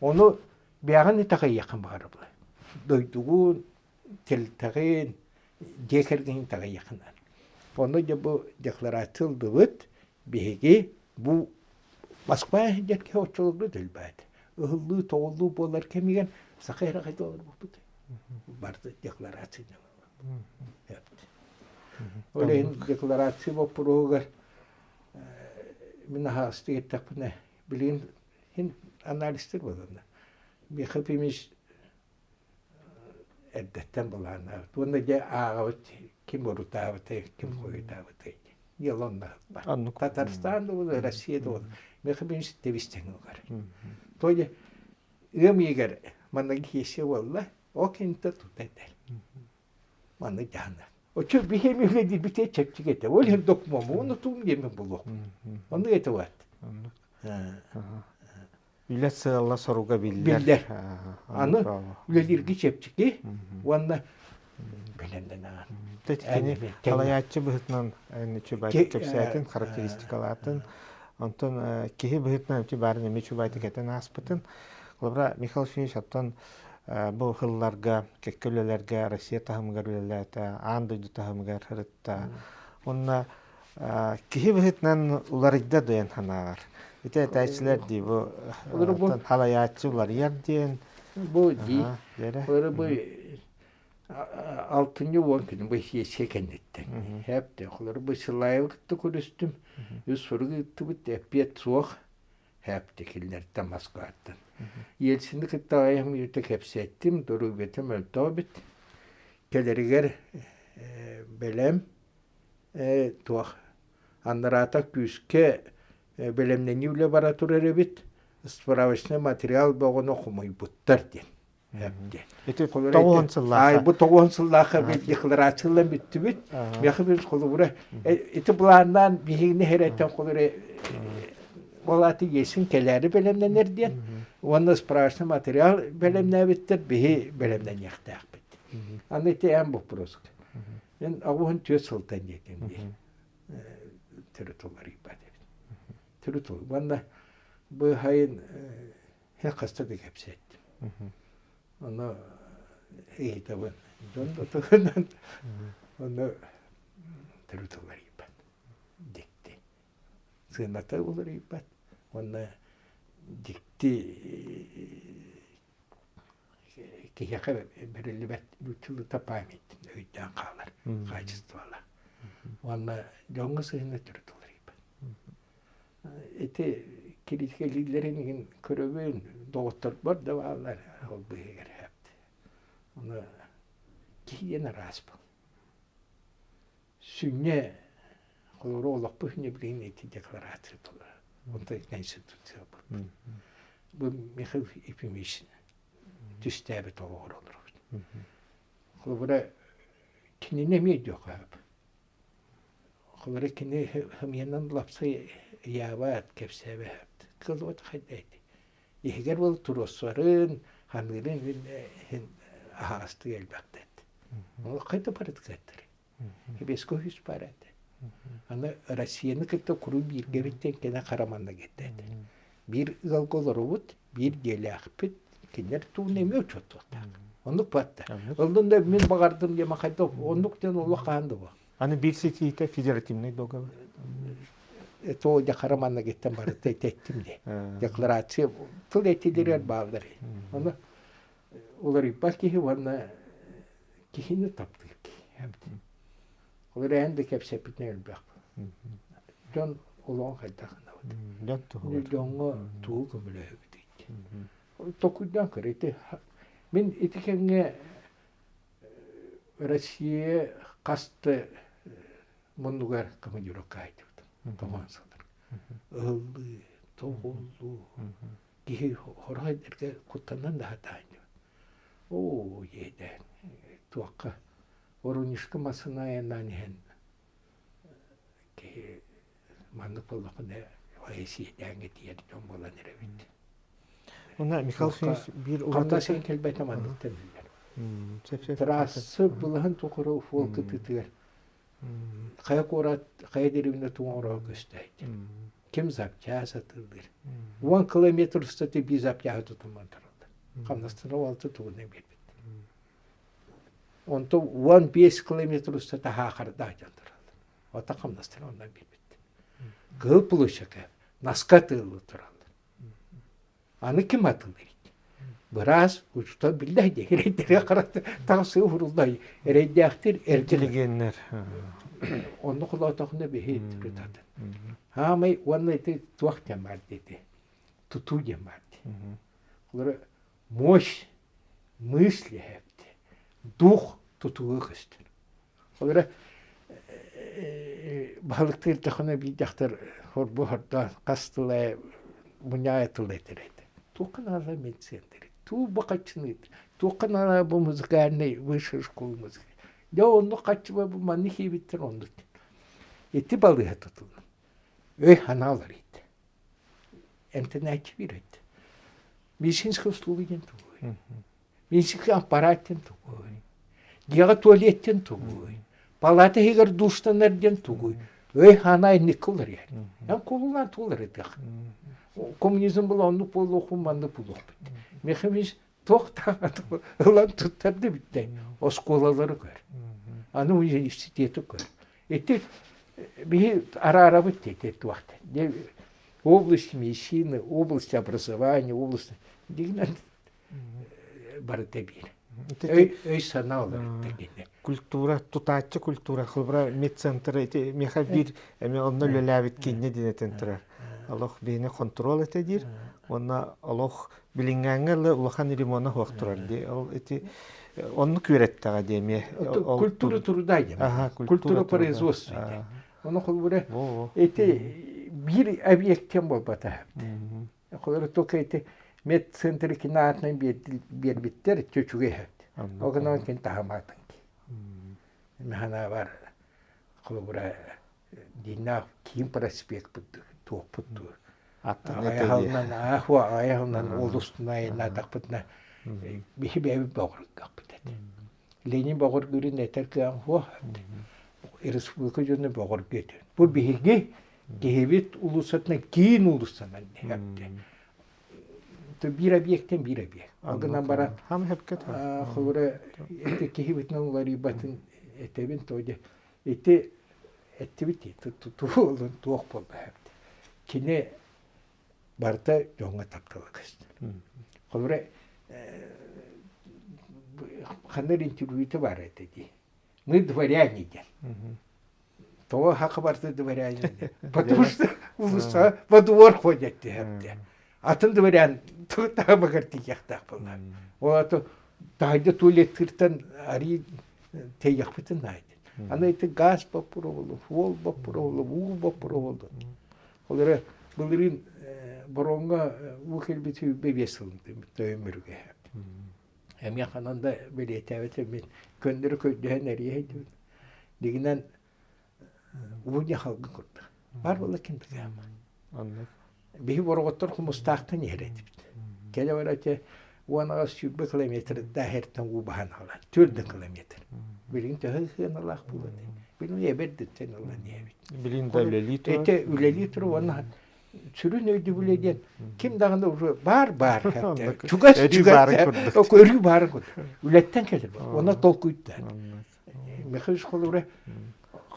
Ону бэйэҕин итэҕэйиэххин баҕарабын. Дойдугун, тэрилтэҕин, дьиэ кэргэниҥ итэҕэйиэххин наада. Онно дьэ бу декларация ыллыбыт. Биһиги бу Москва иһигэр киһи оччолорго өлбөт. Ыһыллыы, тоҕуллуу буолар кэмигэр саха эрэ хайда олорбуппут. Барыта декларация Ол иһин декларация боппуруоһугар мин аһаҕастык эттэхпинэ, Билигин хин анализтыр буоланна. Михаил Ефимович эрдэттэн былааннаабыт. Уонна дьэ ааҕабыт ким урутаабытай, ким хойутаабытай дьыала онно Оннук. Татарстан да буолуо, Россия да буолуо. Михаил Ефимович тэбис-тэҥ угар. То дьэ ыам ыйыгар маннык сессия буолла, ол кинитэ тута этэр. Маннык дьаһанар. Оччо биһи үлэлиирбитэ чэпчэки этэ. Ол иһин докумуоммун унутуум диэммин булуох. Оннук этэ баат. Үлэ сыала соруга биллэр. Биллэр. Аны үлэлииргэ чэпчэки уонна бэлэмнэнэҕин. Кини салайааччы быһыытынан үчүгэй кэпсээтин, характеристикалаатын, онтон киһи быһыытынан үчү баарын эмиэ үчүгэйдик этэн ааспытын. Холобура, Михаил Васильевич оттон бу сылларга кэккэ үлэлэргэ Россия таһымыгар үлэлээтэ, аан дойду таһымыгар сырытта. Уонна киһи быһыытынан уларыйда диэн санааҕар. Ити этээччилэр дии бу халайааччы уларыйар диэн. Бу дии. Олору бу алтынньы уон күнү бу сессия кэнниттэн. Хэпте. Олору бу Силаевы кытта көрүстүм. Үс сурук ыыттыбыт, эппиэт суох. Хэпте кинилэртэн Москваттан. Ельцини кытта аҕыйах мүнүүтэ кэпсэттим, доруобуйата мөлтөөбүт. Кэлэригэр бэлэм туох андараата күүскэ бэлэмнэнии үлэ бара турар эбит справочный материал бөҕөнү хомуйбуттар диэн диэн. Ити тоҕуһун сыллаахха. Бу тоҕуһун сыллаахха бит декларациялан бүттүбүт. Миэхэ бир холобура ити былааннаан биһигини хэрэттэн холобура ол аты иэсин кэлээри бэлэмнэнэр диэн уонна справочный материал бэлэмнээбиттэр биһи бэлэмнэниэхтээхпит. Аны ити эн боппуруоска. Мин оҕуһун түөрт сылтан диэтим дии. Төрүт уларыйбат эбит. Төрүт Уонна быһайын хаста да кэпсэттим. Ону ыйытабын. Дьон да туһунан ону төрүт уларыйбат. Дикти. Сыаната уларыйбат. Уонна дикти киһиэхэ бэриллибэт нууччалыыта память өйдөөн хаалар хаачыстыбалаах. Уонна дьоҥҥо сыһыана төрүт уларыйбат. Ити киритикэлииллэрин иһин көрөбүн, доҕотторбор да бааллар ол быыһыгар эһэпт. Ону киһи диэн араас был. Сүнньэ холобура олохпут сүнньэ билигин ити декларация толорор. Онтон конституция буолбут. Бу Михаил Ефимович түстээбит олоҕор олоробут. Холобура кинини эмиэ өйдүөххэ сөп. Холобура кини хымыйанан лапса ыйаабат, кэпсээбэт. Кылыбат хайда эти. Иһигэр был туруорсарын, ханыырын иһин аһаҕастык элбэхтэт. Ол хайда барытыгаттар. Хэбиэскэ үс баар этэ. Аны Россияны кытта куруу бииргэ эбиттэн кэнэ хараманна кэтэ этэ. Биир ыалга олоробут, биир дьиэлээхпит, кинилэр тугун эмиэ учуоттуохтаах. Оннук батта. Оннун да мин баҕардым диэн хайдах оннук диэн олох хаһан да буо. Аны биир ситиитэ федеративный договор. То дьэ хараманнагыттан барыта этэттим дии. Декларация тыл этилэригэр бааллар. Ону уларыйбат киһи уонна киһини таптыыр киһи. Ол эрээри да кэпсэппитинэ элбэх. Дьон олоҕун хайдах гынабыт? Дьоҥҥо тугу көмөлөһөбүтүй? Токуйдаан көр, ити мин ити кэмҥэ Россия хас да муннугар командировка сылдьыбытым. Тоҕоон сылдьар. Ыһыллыы, тоҕуллуу, киһи хорох эргэ куттанан да сатаан Оо, иэдээн, туохха Воронежка массыына айаннаан иһэн киһи маннык буоллахпына иэдээҥҥэ тиийэр дьон буолан эрэбит. Уонна Михаил Васильевич биир Хамнас иһин кэлбэтэ манныктан биллэр. Трасса былаһын тухары суол кытыытыгар хайа куорат, хайа дэриэбинэ туҥа көстөөйдө. Ким запчаас атыылыыр. Уон километр устата биир запчааһы тутумман тураллар. Хамнастара уолта тугунан биэрбит. Онтон 15 километр устата хаахардаах дьон тураллар. Ота хамнастара оннан биэрбит. Кыһыл площадка наска тыыллыы тураллар. Аны ким атыллар Быраас, учуутал биллэ дии. Эрэйдэргэ харахта таҕысыы уруллай. Эрэйдээхтэр Интеллигеннэр. Онно холоотохуна биһи төрүт атын. Хаамай уонна ити туох диэн баар диэти. тутуу диэн баар дии. Олору мощь мысли эбит. Дух тутууга көстөр. Олора баһылыктыыр тахына биир дьахтар хорбу хордоон хас тыла мунньаҕа тыл этэр этэ. Туохха наада медцентр? Туу бу хаччыны туохха наада бу музыкальный высшая школа музыки. Дьэ оннук хаччыба бу манны киибиттэр оннук. Ити балыыһа тутулун. Өй санаа уларыйда. Эмтэнээччи биир өттө. Медицинская услуга диэн тугуй? Медицинский аппарат диэн тугуй? Дьиэҕэ туалет диэн тугуй? Палата иһигэр душтанар диэн тугуй? Өй санаа инникки уларыйар. Эн кулунан туларыдах. Коммунизм была оннук буолуохпун маннык буолуохпут. Механизм туох даҕаны ылан туттарды бүттэй. Оскуолалары көр. Аны университеты көр. Ити биһи араарабыт диэти туохта. Область медицины, область образования, область дигинэн барыта биир. Өй-санаа олорор кини. Культура, тутааччы культура, холобура медцентр ити миэхэ биир эмиэ онно үлэлээбит кииннэ диэн этэн турар. Олох биһини контрол этэ диир. Уонна олох билиҥҥээҥҥэ ылы улахан ремона суох турар дии. Ол ити оннук үөрэттэҕэ дии эмиэ. Культура труда диэн. Культура производства. Ону холобура ити биир объектен буолбата. Холобура только ити медцентр кинаатынан биэрбиттэр үчүгэй эбит. Ол гынан кин таһамаатан ки. Механа холобура диннаах киин проспекпыт туохпут дуу айахалынан аахуа айахалынан олустуна айаннаатахпытына биһи бэйэбит боҕургахпыт этэ. Ленин боҕургуурун этэр кыаҕым суох республика дьоно боҕургу этэ. Бу биһиги киһибит уулуссатынан киин уулуссанан эпти. Биир объектен биир объект. Ол гынан баран холобура ити киһибитинэн уларыйбатын этэбин то ити эттибит туолун туох буолла эбит. Кини барыта дьоҥҥо таптала көстөр. Холобура ханна интервьюта баар этэ дии. Мы дворяне диэн. Тоҕо хака барыта дворяне Потому что улуса во двор ходят диэхтэ. Атын дворян таһымыгар тиийиэхтээх буолла. Ол ато таһырдьа туалеттыртан арыы тэйиэхпитин наайдын. Аны ити газ боппуруолу, суол боппуруолу, уу боппуруолу. Ол эрэ былырыын Бороҥҥо уу кэлбит 25 сылын төйөмүрүгэ. Эмиэ ханан да бэлиэтээбэтим мин көннөрү көрдөһөн эрийэ Дигинэн уу халгын курдук. Бар буолла ким да Биһи бороҕоттор хумустаахтан иһэр этибит. Кэлэ бара те 18 20 километрдаах эртэн уу баһан аҕалан, 4 километр. Билигин төһө сыаналаах буолуо Билигин эбэрдиттэн ылан иһэбит. Билигин да үлэлии турар. Ити үлэлии турар уонна сүрүн өйдөбүлэ диэн ким даҕаны уже баар баар чугас чугас өрүү баарын курдук. Үлэттэн кэлэр. Уонна толкуйдаан. Михаил холобура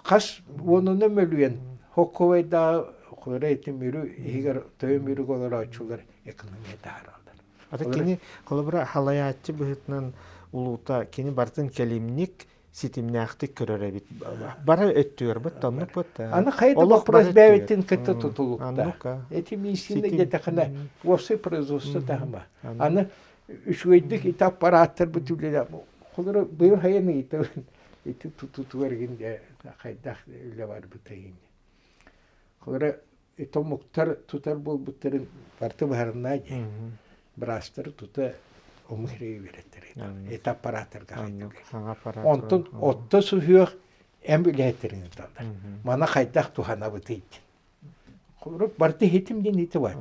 хас уонунан мөлүйүөн хокковайдааҕы холобура ити Мүрү иһигэр Тойон Мүрүгэ олорооччулар экономия таһаараллар. Ата кини холобура халайааччы быһыытынан улуута кини барытын кэлимник ситимнээхтик көрөр эбит. Бары өттүгэр бут оннук бут. Аны хайда вопрос бэйэтин кытта тутулукта. Эти миссияны диэтэхинэ уопсай производство таһыма. Аны үчүгэйдик ити аппарааттарбыт үлэлээ холоро быйыл хайан ыйытабын ити тутутугар игин хайдах үлэ барбыта игин холоро ити омуктар тутар буолбуттарын барыта быһарынаа дии быраастары тута омук ирэйи үөрэттэр ити аппарааттарга онтон отто суһуох эм үлэһиттэрин ыыталлар маны хайдах туһанабытый диэн Холобур, барыта иһитим диэн ити баар.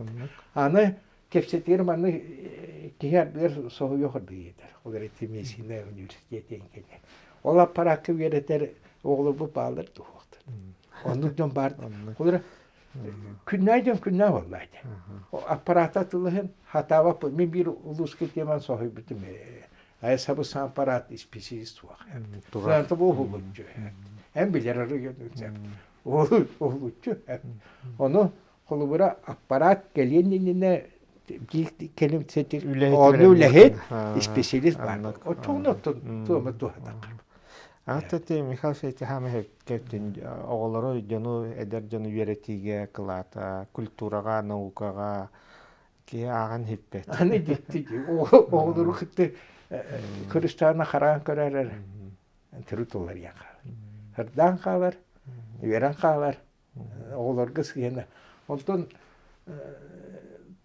Аны кэпсэтигэр манны киһи ардыгар соһуйуох ордук Ол эрэ медицина университетин кэннэ. Ол аппараакка үөрэтэр оҕолорбут бааллар туһуохтар. Оннук дьон баар. Холобура, күннээх дьон күннээх буоллаа дии. Аппараата атылаһын хатаабаппын. Мин биир улууска теман соһуйбутум. Айа сабыс аппарат исписиис суох. Тураанта бу уһулуччу. Эн билэр арыгын Уһулуччу. Ону холобура аппарат кэлиэн иннинэ кэлим сетик ону үлэһит исписэлист баар. Оччоҕуна туома туһатахха. Аты Михаил Фетихамович оҕолору дьону эдэр дьону үөрэтиигэ кылаата культураҕа наукаҕа Киһи ааҕан иһиппэт. Аны дьикти оҕолору кытта көрүстэҕинэ хараан көрөр эрэ төрүт уларыйан хаалар. Сырдаан хаалар, үөрэн хаалар, оҕолорго сыһыана. Онтон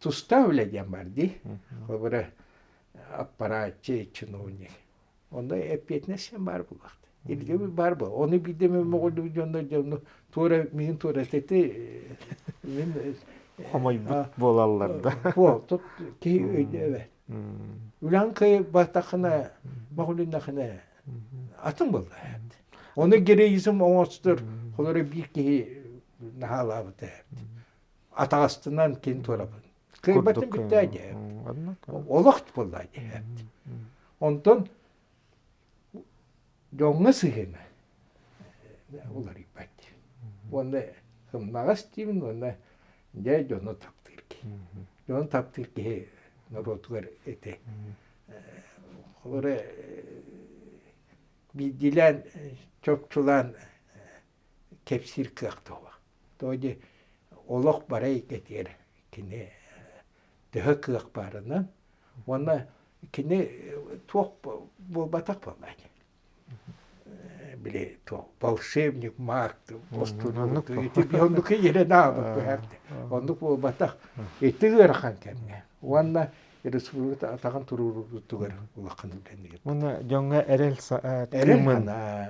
тустаах үлэ диэн бар дии. Холобура, аппараатчы, чиновник. Онно эппиэтинэс диэн баар буолуохта. Ирдэбил баар буол. Ону биирдэ эмэ моҕоллубут дьоннор дьону туора миин туора эти мин хомойбут буолаллар да. Буол, тут киһи өйдөөбөт. Үлэҥ кыайбатаххына, моҕолуннахына атын буолла. Ону героизм оҥостор, холоро биир киһи наһаалаабыта. Атаҕастынан кин туорабын. Кыайбатын бүттээ дии. Олох буолла дии. Онтон дьоҥҥо сыһыана уларыйбат. Уонна сымнаҕас диибин уонна дьэ дьону таптыыр киһи. Дьону таптыыр киһи норуотугар ити холобура биирдиилээн чопчулаан кэпсиир кыах туһуга. Тоҕо диэ олох бара эйгэтигэр кини төһө кыах баарынан уонна кини туох буолбатах буолла били туох волшебник маг оннук иһирэн аабыт оннук буолбатах ити ыарахан кэмҥэ уонна республика атаҕын туруорутугар улахан үлэни Уонна дьоҥҥо эрэл эрэл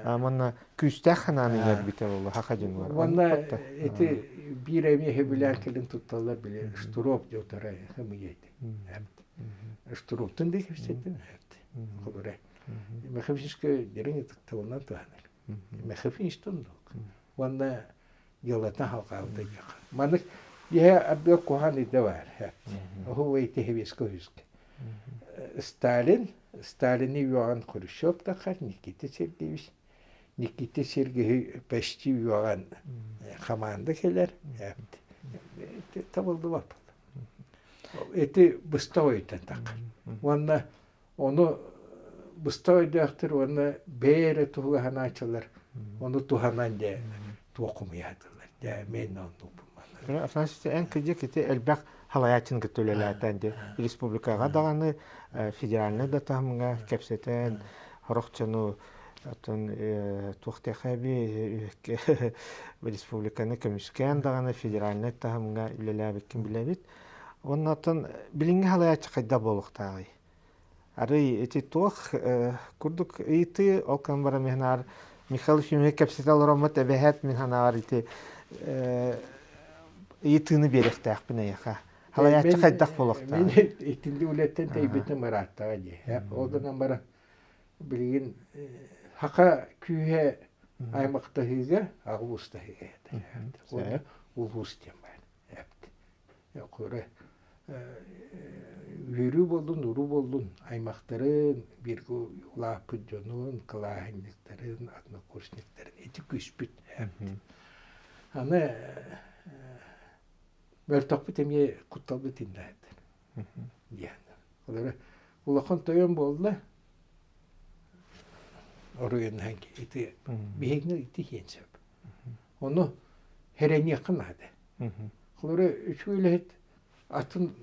Уонна күүстээх санааны иҥэрбитэ буолуо хаха дьонугар. Уонна ити биир эмиэ сөбүлээн кэлин тутталлар били штуров диэ утара хымыйайды. Штуровтун да кэпсэттим. Холура. Мехафическай дириҥ ытыктабылынан туһанар. Мехафинистон Уонна дьыалатын халҕаабыта диэххэ. Маннык биһэ ардыгар куһаҕан идэ баар. Оһу ити хевеске үһүскэ. Сталин, Сталини үөҕэн Хрущев тахар, Никита Сергеевич. Никита Сергеевич почти үөҕэн хамаанда кэлэр. Табыллыбат. Ити быстах өйтөн тахар. Уонна Ону быстах өйдөөхтөр уонна бэйэ эрэ туһуга санааччылар ону туһанан дьэ туох хомуйаатылар. Дьэ мен оннукпун манна. Афанасий, эн кырдьык ити элбэх халайааччыны кытта үлэлээтэн дии республикаҕа даҕаны федеральнай да таһымҥа кэпсэтэн сорох дьону оттон туох диэхэ республиканы көмүскээн даҕаны федеральнай таһымҥа үлэлээбиккин билэбит. Уонна оттон билиҥҥи халайааччы хайдах буолуохтааҕый? Арый ити туох курдук ыйытыы, ол кэн баран мин санаабар Михаил Ефимович кэпсэтэ олороммут эбэһээт мин санаабар ити ыйытыыны биэриэхтээхпин эйиэхэ. Халайааччы хайдах буолуохтааҕый? Мин итинник үлэттэн тэйбитим ырааттаҕа дии. Ол гынан баран билигин саха күүһэ аймахтаһыыга, аҕа уустаһыыга этэ. Улуус диэн баар. Кура үөрүү буоллун, уруу буоллун, аймахтарын, бииргэ улааппыт дьонун, кылааһынньыктарын, однокурсниктарын ити күүспүт. Аны мөлтөхпүт эмиэ кутталбыт иннээтэр диэн. Олору улахан тойон буолла, оруйуннаһан ити биһигини ити иһиэн сөп. Ону хэрэниэххэ наада. Холобура, үчүгэй үлэһит атын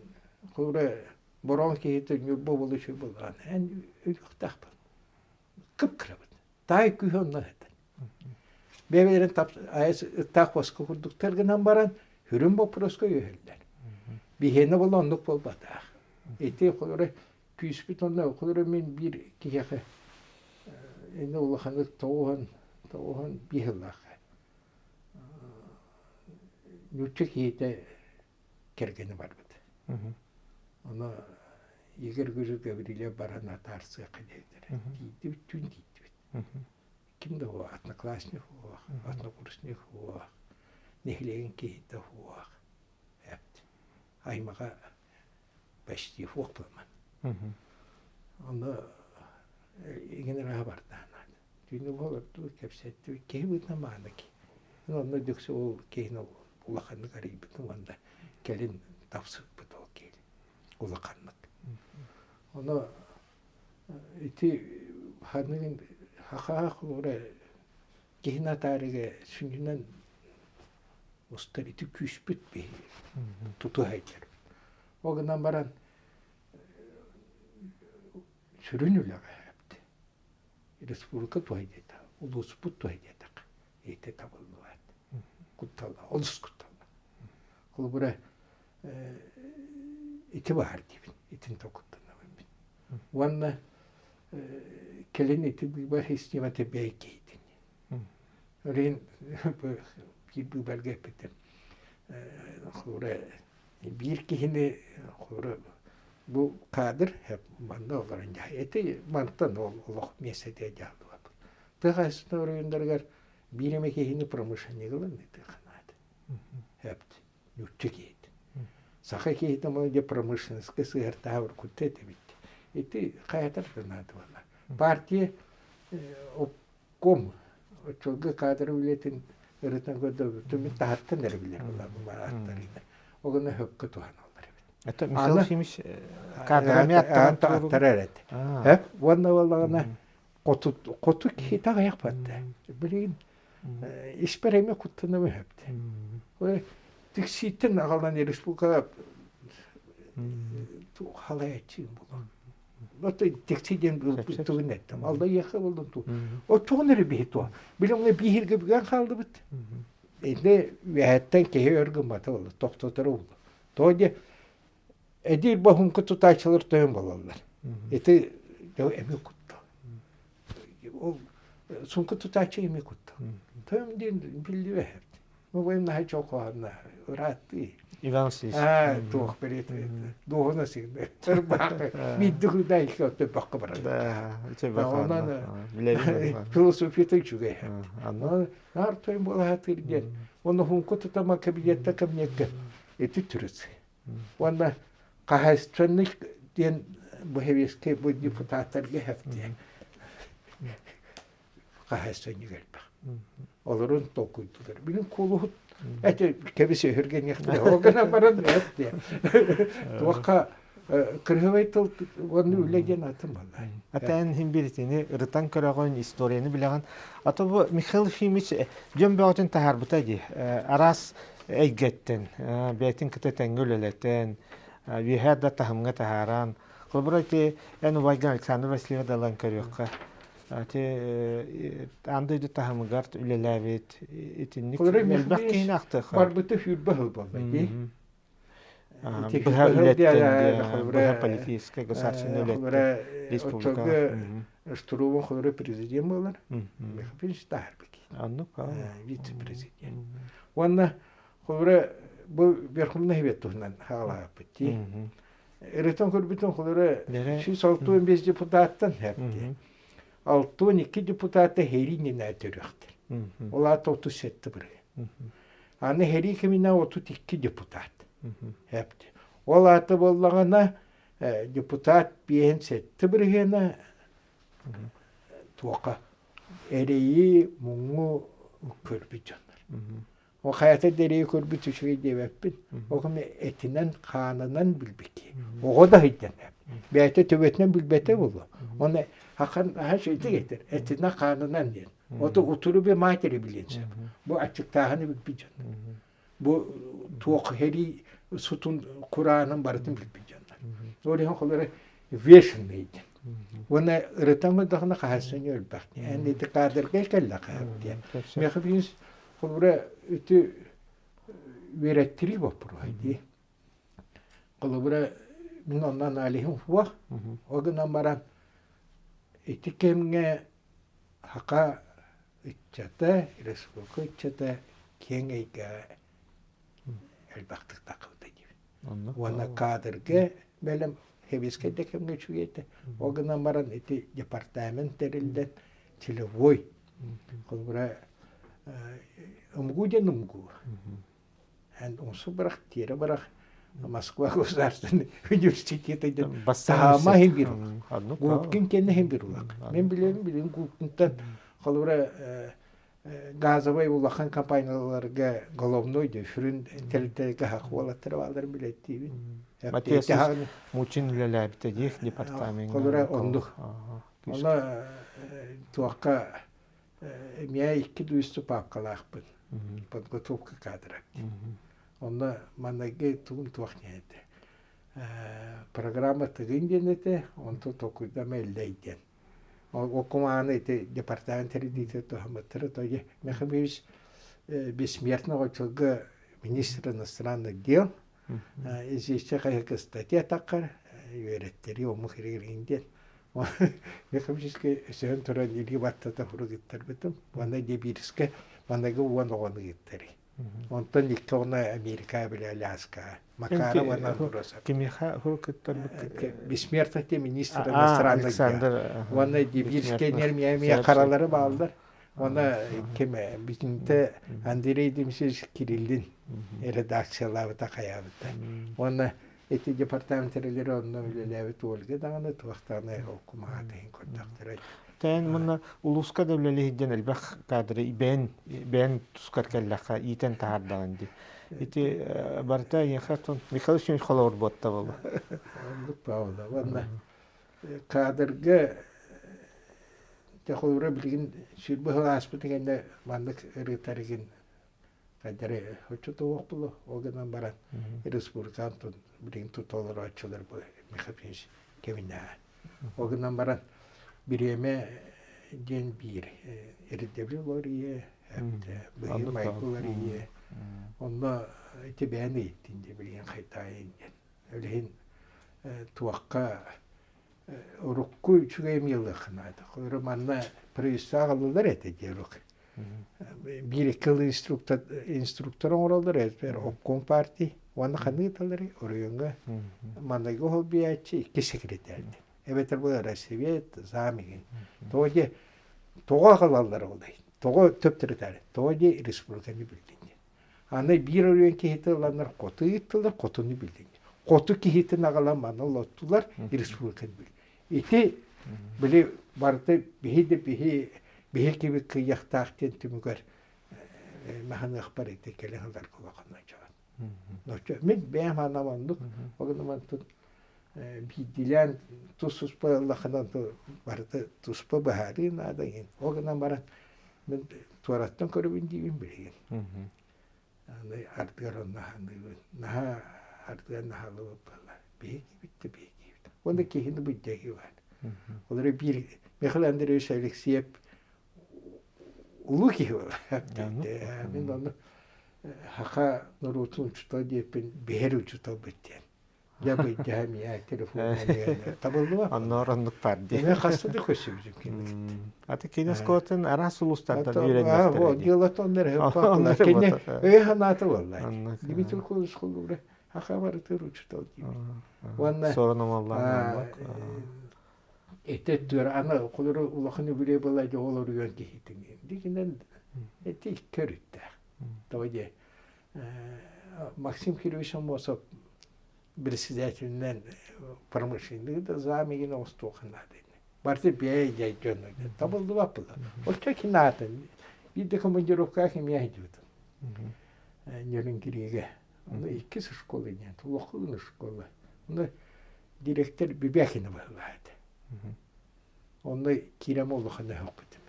холобура бороон киһитэ Ньурба буола үчүгэй буоллаҕына, эн өлүөхтээхпин. Кып-кырабыт. Таай күүһэ онно сытар. Бэйэ-бэйэлэрин айас ыттаах куоска курдуктар гынан баран, сүрүн боппуруоска үөһэллэр. Биһиэнэ буола оннук буолбатах. Ити холобура күүспүт онно холобура мин биир киһиэхэ иннэ улаханнык тоҕуһан тоҕуһан биир сыллаахха нуучча киһитэ кэргэнэ барбыт. Ону Игорь Григорьевич Гаврильев баран атаарсыахха диэбиттэрэ. Тиийдибит, түүн тиийдибит. Ким да суох, одноклассник суох, однокурсник суох, нэһилиэгин киһитэ суох. Аймаҕа почти суох буолман. Ону игин ыраха бардаан Түүнү олордубут, кэпсэттибит, киһи быһыытынан мааны киһи. Онно дөксө ол киһини улаханнык арыйбытым уонна кэлин тапсыппыт ол киһини улаханнык. Ону ити ханныгын хахаах холобура киһини атаарыга сүнньүнэн устар ити күүспүт биһи тутуһайдар. Ол гынан баран сүрүн үлэҕэ эпти. Республика туһа диэтэ, улууспут туһа диэтэх. Ити табыллыбат. Кутталлаах, олус кутталлаах. Холобура, ити баар диибин, итин толкуйданабын мин. Уонна кэлин ити быыбар системата бэйэ киһитин. Олен биир быыбарга эппитим. Холобура, биир киһини холобура бу кадр манна олорон дьаһай. Ити мантан ол олох миэстэтэ дьаһаллыбат. Тыа хаһаайыстыбатын оройуоннарыгар биир эмэ киһини промышленник ылан ыытыахха наада. Эпт нуучча киһитин. Саха киһитин ол дьэ промышленностька сыһыартаһа уруккута этэбит. Ити хайатар да наада буолла. Партия обком оччолго кадр үлэтин ырытан көрдөрбүтүм мин таһыттан эрэ билэр буолла Ол гына хөккө туһаналлар эбит. Это Михаил Ефимович кадрами аттарар эт. Эп уонна буоллаҕына хоту хоту киһи аҕыйах батта. Билигин испэр эмиэ куттанабын сөптө. Тиксииттэн аҕалан республикаҕа халайаччы буолан. Ото тикси диэн тугун эттим. Аллайыаха болдун ту. Оччоҕун эрэ биһи туо. Билим биһирге бүгэн хаалдыбыт. Инде үөһэттэн киһи өр гыммата болду, тохтоторо болду. Тоҕо диэ эдир боһунку тутааччылар тойон буолаллар. Ити эмиэ куттал. Ол сумка тутааччы эмиэ куттал. Тойон диэн биллибэт. Убайым наһаа чолхоһонно ырааттыы. Иван Васильевич. Аа, туох бэрит дуоһуна сигнэ. Ырбаах биирдик удай өттөбөххө барар. Да, Онон философията үчүгэй. Наар тойон буолаһатыр диэн. Онно хунку тутама кабинетта кабинетка ити түрүс. Уонна хаһаайыстыбаннай диэн бу сэбиэскэй бу депутаттарга хэптиэ хаһаайыстыбанньык элбэх. Олорун толкуйдулар. Билин куолуһут эти кэбис өһүргэниэхтэрэ. Ол гынан баран эт Туохха кырыһыбай тыл уонна үлэ диэн атын буолла. Атаан иһин биритини ырытан көрөҕүн, историяны билэҕин. Ато бу Михаил Ефимович дьон бөҕөтүн таһаарбыта дии. Араас эйгэттэн, бэйэтин кытта тэҥҥэ үлэлэтэн, үөһээ да таһымҥа таһааран. Холобура ити эн убайгын Александр Васильева далан көрүөххэ. Ити аан дойду таһымыгар үлэлээбит итинник элбэх киһини ахтыахха. Барбыта сүүрбэ сыл буолла дии. Быһа үлэттэн, быһа политическай государственный үлэттэн республика. Штурман холобура президент буолар. Михаил Таһарбыки. Оннук. Вице-президент. Уонна холобура бу Верховный Совет туһунан хаалааппыт дии. Ырытан көрбүтүн холобура 165 депутаттан хэпти. 62 депутата херий нинэ төрүөхтэр. Ол аата 37 бырыһы. Аны херий кэминэ 32 депутат. Хэпти. Ол аата буоллаҕына депутат 57 бырыһыана туохха эрэйи, муҥу көрбүт дьоннор. Ол хайата да эрэйи көрбүт үчүгэй диэбэппин. Ол кэмэ этинэн, хаанынан билбит киһи. Оҕо да сылдьан бэйэтэ төбөтүнэн билбэтэ буолуо. Оны хахан аһа итик этэр, этинэн хаанынан диэн. Ото утуруби матери билиэн сөп. Бу аччыктааһыны билбит дьон. Бу туох сэрии сутун кураанын барытын билбит дьоннор. Ол иһин холоро вешенный диэн. Уонна ырытан көрдөхүнэ хаһаайыстыбаны өлбөх. Эн ити кадрга кэллэхэ диэн. Миэхэ биис холобура ити үөрэттирии боппуруоһа дии. Холобура мин онно аналиһым суох. Ол гынан баран ити кэмҥэ саха ыччата, республика ыччата киэҥ эйгэҕэ элбэхтик таххыбыта диибин. Уонна кадрга бэлэм сэбиэскэй да кэмҥэ үчүгэй этэ. Ол гынан баран ити департамент тэриллэн целевой холобура МГУ диэн МГУ. Эн умсу бырах, тиэрэ бырах Москва государственный университета диэн таһаама иһин биир улах. Губкин кэннэ иһин биир улах. Мен билэбин билигин Губкинтан холобура газовай улахан компанияларга головной да сүрүн тэрилтэлэргэ хах уолаттара баалларын билэттиибин. Матиас Мучин үлэлээбитэ диэх департамеҥҥа. Холобура оннук. Ону туохха эмиэ икки дүүстү паапкалаахпын. Подготовка кадра. Онно манныгы тугун туох диэн этэ. Программа Тыгын диэн этэ, онтон толкуйдама Эллэй диэн. Ол кумааны ити департамент тэрийиитэ туһаммыттара. То Михайлович бессмертный очолго министр иностранных дел изиччэ хайыка статья таххар үөрэттери омук иригин диэн Михайловическай өсөһөн туран илии баттата хуругиттарбытым. Уонна Дебирскэ маныгы уон оҕону ыыттары. Онтон икки оҕону Америка били Аляска. Макаров уонна Андросов. Кимиэхэ кыттарбыт? Бессмертный министр иностранных дел. Уонна Дебирскэй нермия харалары бааллар. Уонна ким бүтүнтэ Андрей Дмитриевич Кириллин редакциялаабыта хайаабыта. Уонна ити департамент тэрилери онно үлэлээбит Ольга даҕаны туох даҕаны ол кумаҕа иһин көрдөхтөрө. Тээн мунна улууска да үлэлиһидден элбэх кадры бэйэн бэйэн тускар кэллэххэ иитэн таһаардаҕын дии. Ити барыта эйиэхэ Михаил Семенович холобур буотта буолла. Оннук Павла. Уонна кадрга холобура билигин сүүрбэ сыл ааспытын кэннэ маннык ырытарыгын хайдары оччотуох буолуо ол гынан баран республикан билигин тута олорооччулар бу Михаил кэминээҕи ол гынан баран бириэмэ диэн биир ирдэбил уларыйыа быһыы майгы уларыйыа онно ити бэйэн ыйыттын дии билигин хайтаайын диэн ол иһин туохха урукку үчүгэй эмиэ ылыахха наада. Холобура манна правительство аҕаллылар этэ дии урук. Биир икки ыл инструктор, инструктор оҥороллор эбэтэр обком партии уонна ханнык ыыталларый оройуоҥҥа маҥнайгы холбуйааччы икки секретарь эбэтэр бу рассвет зам игин тоҕо дьэ тоҕо аҕалаллар ол тоҕо төптөрүтаары тоҕо дьэ республиканы билдин Аны биир оройуон киһитэ ыланнар хоту ыыттылар, хотуну билин. Хоту киһитин аҕалан маны олоттулар, республиканы бил. Ити били барыта биһи да биһи биһи киби кыйахтаах диэн түмүгэр маһыныахпар ити кэлэн ылар кулахан ночо. Мин бэйэм анам оннук, ол гынан тут биирдиилээн тус-туспа ыллаххына барыта туспа быһаарыы наада иһин. Ол гынан баран мин туораттан көрөбүн диибин билигин. Аны ардыгар онно аһаныыбын. Наһаа ардыгар наһаалыбыт буолла. Биһиги бүттэ биһиги бүттэ. Уонна киһини быдьаги бар. Ол эрэ биир Михаил Андреевич Алексеев улуу киһи буолар. Мин ону саха норуотун учуутал диэппин биһэр учууталбыт диэн. Дьэ быйдьаһа миэ телефон табыллыба. Онноор оннук бар дии. Эмиэ хаста да көрсүбүтүм кинини. Аты кини оскуолатын араас улуустартан үөрэннэхтэрэ дии. Делото оннор өһөппө Кини өйө санаата буолла. Дмитрий Кулович холобура хаха барытыр учуутал диибит. Уонна Сорон омоллоох ити өттүгэр аны холобура улахан үбүлүөй буолла дьэ ол оруйуон киһитин. Дигинэн ити икки өрүттээх. Тоҕо диэ Максим Кирович Аммосов председателинэн промышленный да замигин оҥостуохха наада ини. Барыта бэйэ дьон табыллыбат буолла. Оччо кинаатын биирдэ командировкаҕа кимиэхэ сылдьыбытым. Нерюнгригэ. Ону иккис школа диэн, улахан школа. Ону директор Бибякина быһыылаах этэ. Онно киирэн улахан өһөхпүтүм.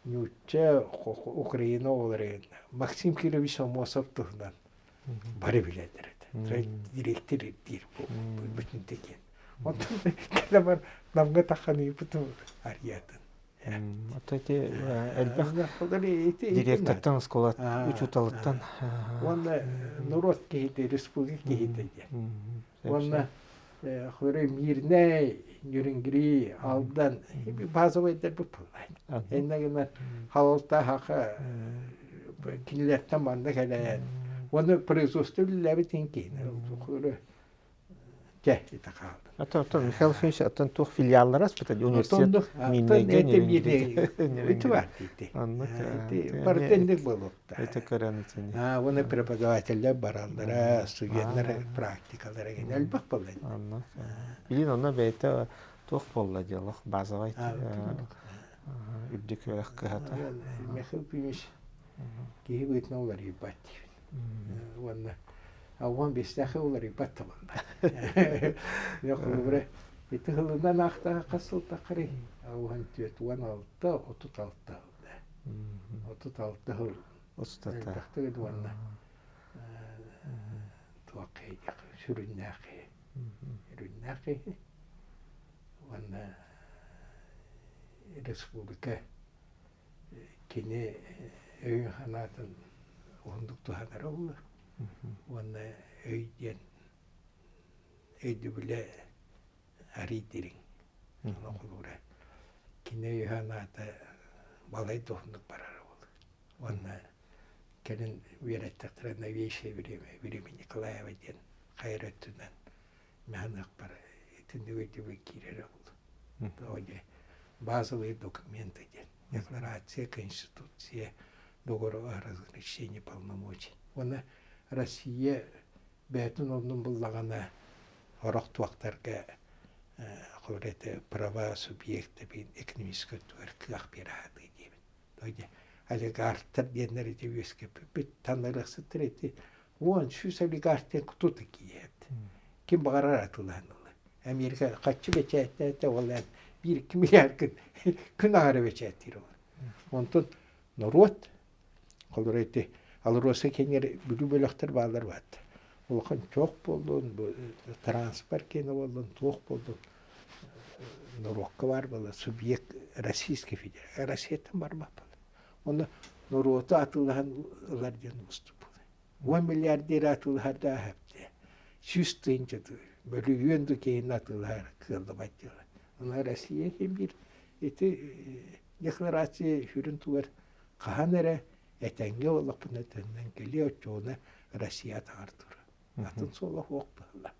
Нуучча, Украина оҕолоро Максим Кирович Аммосов туһунан бары билэллэр этэ. Директор ирдиир бүтүн диэн. Онтон кэлэ бар Намга таххан ыйыппытым арыйатын. Ото ити элбэх директортан оскуола учууталыттан Уонна норуот киһитэ, республика киһитэ диэн. Уонна Хөрө Мирнэй, Нюрингри, Алдан базовайдар буппуллар. Иннэ гынан халалта хаха кинилэртэн манна кэлэн уонна производство үлэлээбит иҥкиин хөрө чэ ити хаалдым. Ото ото Михаил Ефимович оттон туох филиаллара аспыта университет Миннэйгэ Нерюнгригэ бар диити. Барыта инник буолуохтаах. Это көрөн итини. Уонна преподавателлэр бараллара, студеннар практикалара гин элбэх буолла. Онно. Билин онно бэйэтэ туох буолла диалог базовай үрдүк үөрэх кыһата. Михаил Ефимович киһи быһыытынан уларыйбат диибин. Уонна уон биэстээххэ уларыйбат да буолла. Холобура, ити сылынан аахтаҕа хас сыл таххарый? 14, 16, 36 сыл. 36 сыл Устата. элбэхтик уонна туох сүрүннээх киһи. көрүннээх киһи уонна республика кини өйүн-санаатын уһуннук туһанара буолуо уонна өй диэн өйдөбүлэ арый дириҥ холобура кини өйө-санаата балай да уһуннук барара буолуо уонна кэлин үөрэттэхтэрэ новейшее время время Николаева диэн хайа өттүнэн механыахпар итинник өйдөбүл киирэрэ буолуо. Дьэ базовые документы диэн декларация, конституция, договор о разграничении полномочий. Уонна Россия бэйэтин оннун буллаҕына сорох туохтарга холобур это права субъекта экономическай өттүгэр кыах биэрэ сатыы диэбит. Олигархтар диэннэр ити үөскэппиппит танарыахсыттар ити 10 олигарх диэн кутута кииһэт. Ким баҕарар атыылаһан ылла. Америка хаччы бэчээттээтэ ол эн 1-2 миллиард күн аҕара бэчээттиир ол. Онтон норуот холобура ити Алроса кэннигэр Бүлүү бөлөхтөр бааллар баатта. Улахан чох буоллун, транспорт киэнэ буоллун, туох буоллун норуокка баар буолла субъект Российской Федерации. Россияттан барбат буолла. Онно норуоту атыылаһан ылар диэн уустук буолла. 10 миллиардер атыылаһар да сөптө. 100 тыһыынча бөлүйүөн да киһини атыылаһар кыаллыбат дьыала. Онно Россия иһин биир ити декларация сүрүн тугар хаһан эрэ этэҥҥэ буоллахпына төннөн кэлиэ оччоҕуна Россия атаҕар турар. Атын суола суох быһыла.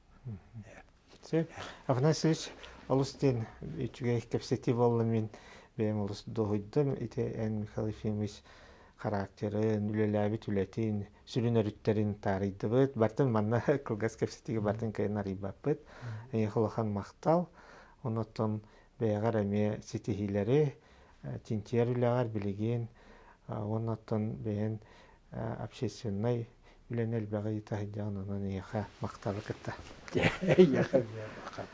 Сөп. Афанасьевич, олус диэн үчүгэй кэпсэтии буолла мин бэйэм олус дуоһуйдум. Ити эн Михаил Ефимович характерын, үлэлээбит үлэтин, сүрүн өрүттэрин таарыйдыбыт. Бартын манна кылгас кэпсэтиигэ бартын кыайан арыйбаппыт. Эйиэхэ улахан махтал. Онон бэйэҕэр эмиэ ситиһиилэри, чинчийэр үлэҕэр билигин уонна оттон бэйэн общественнай үлэни элбэҕи ыыта сылдьаҕын онон эйиэхэ махталы кытта. Эйиэхэ махтал.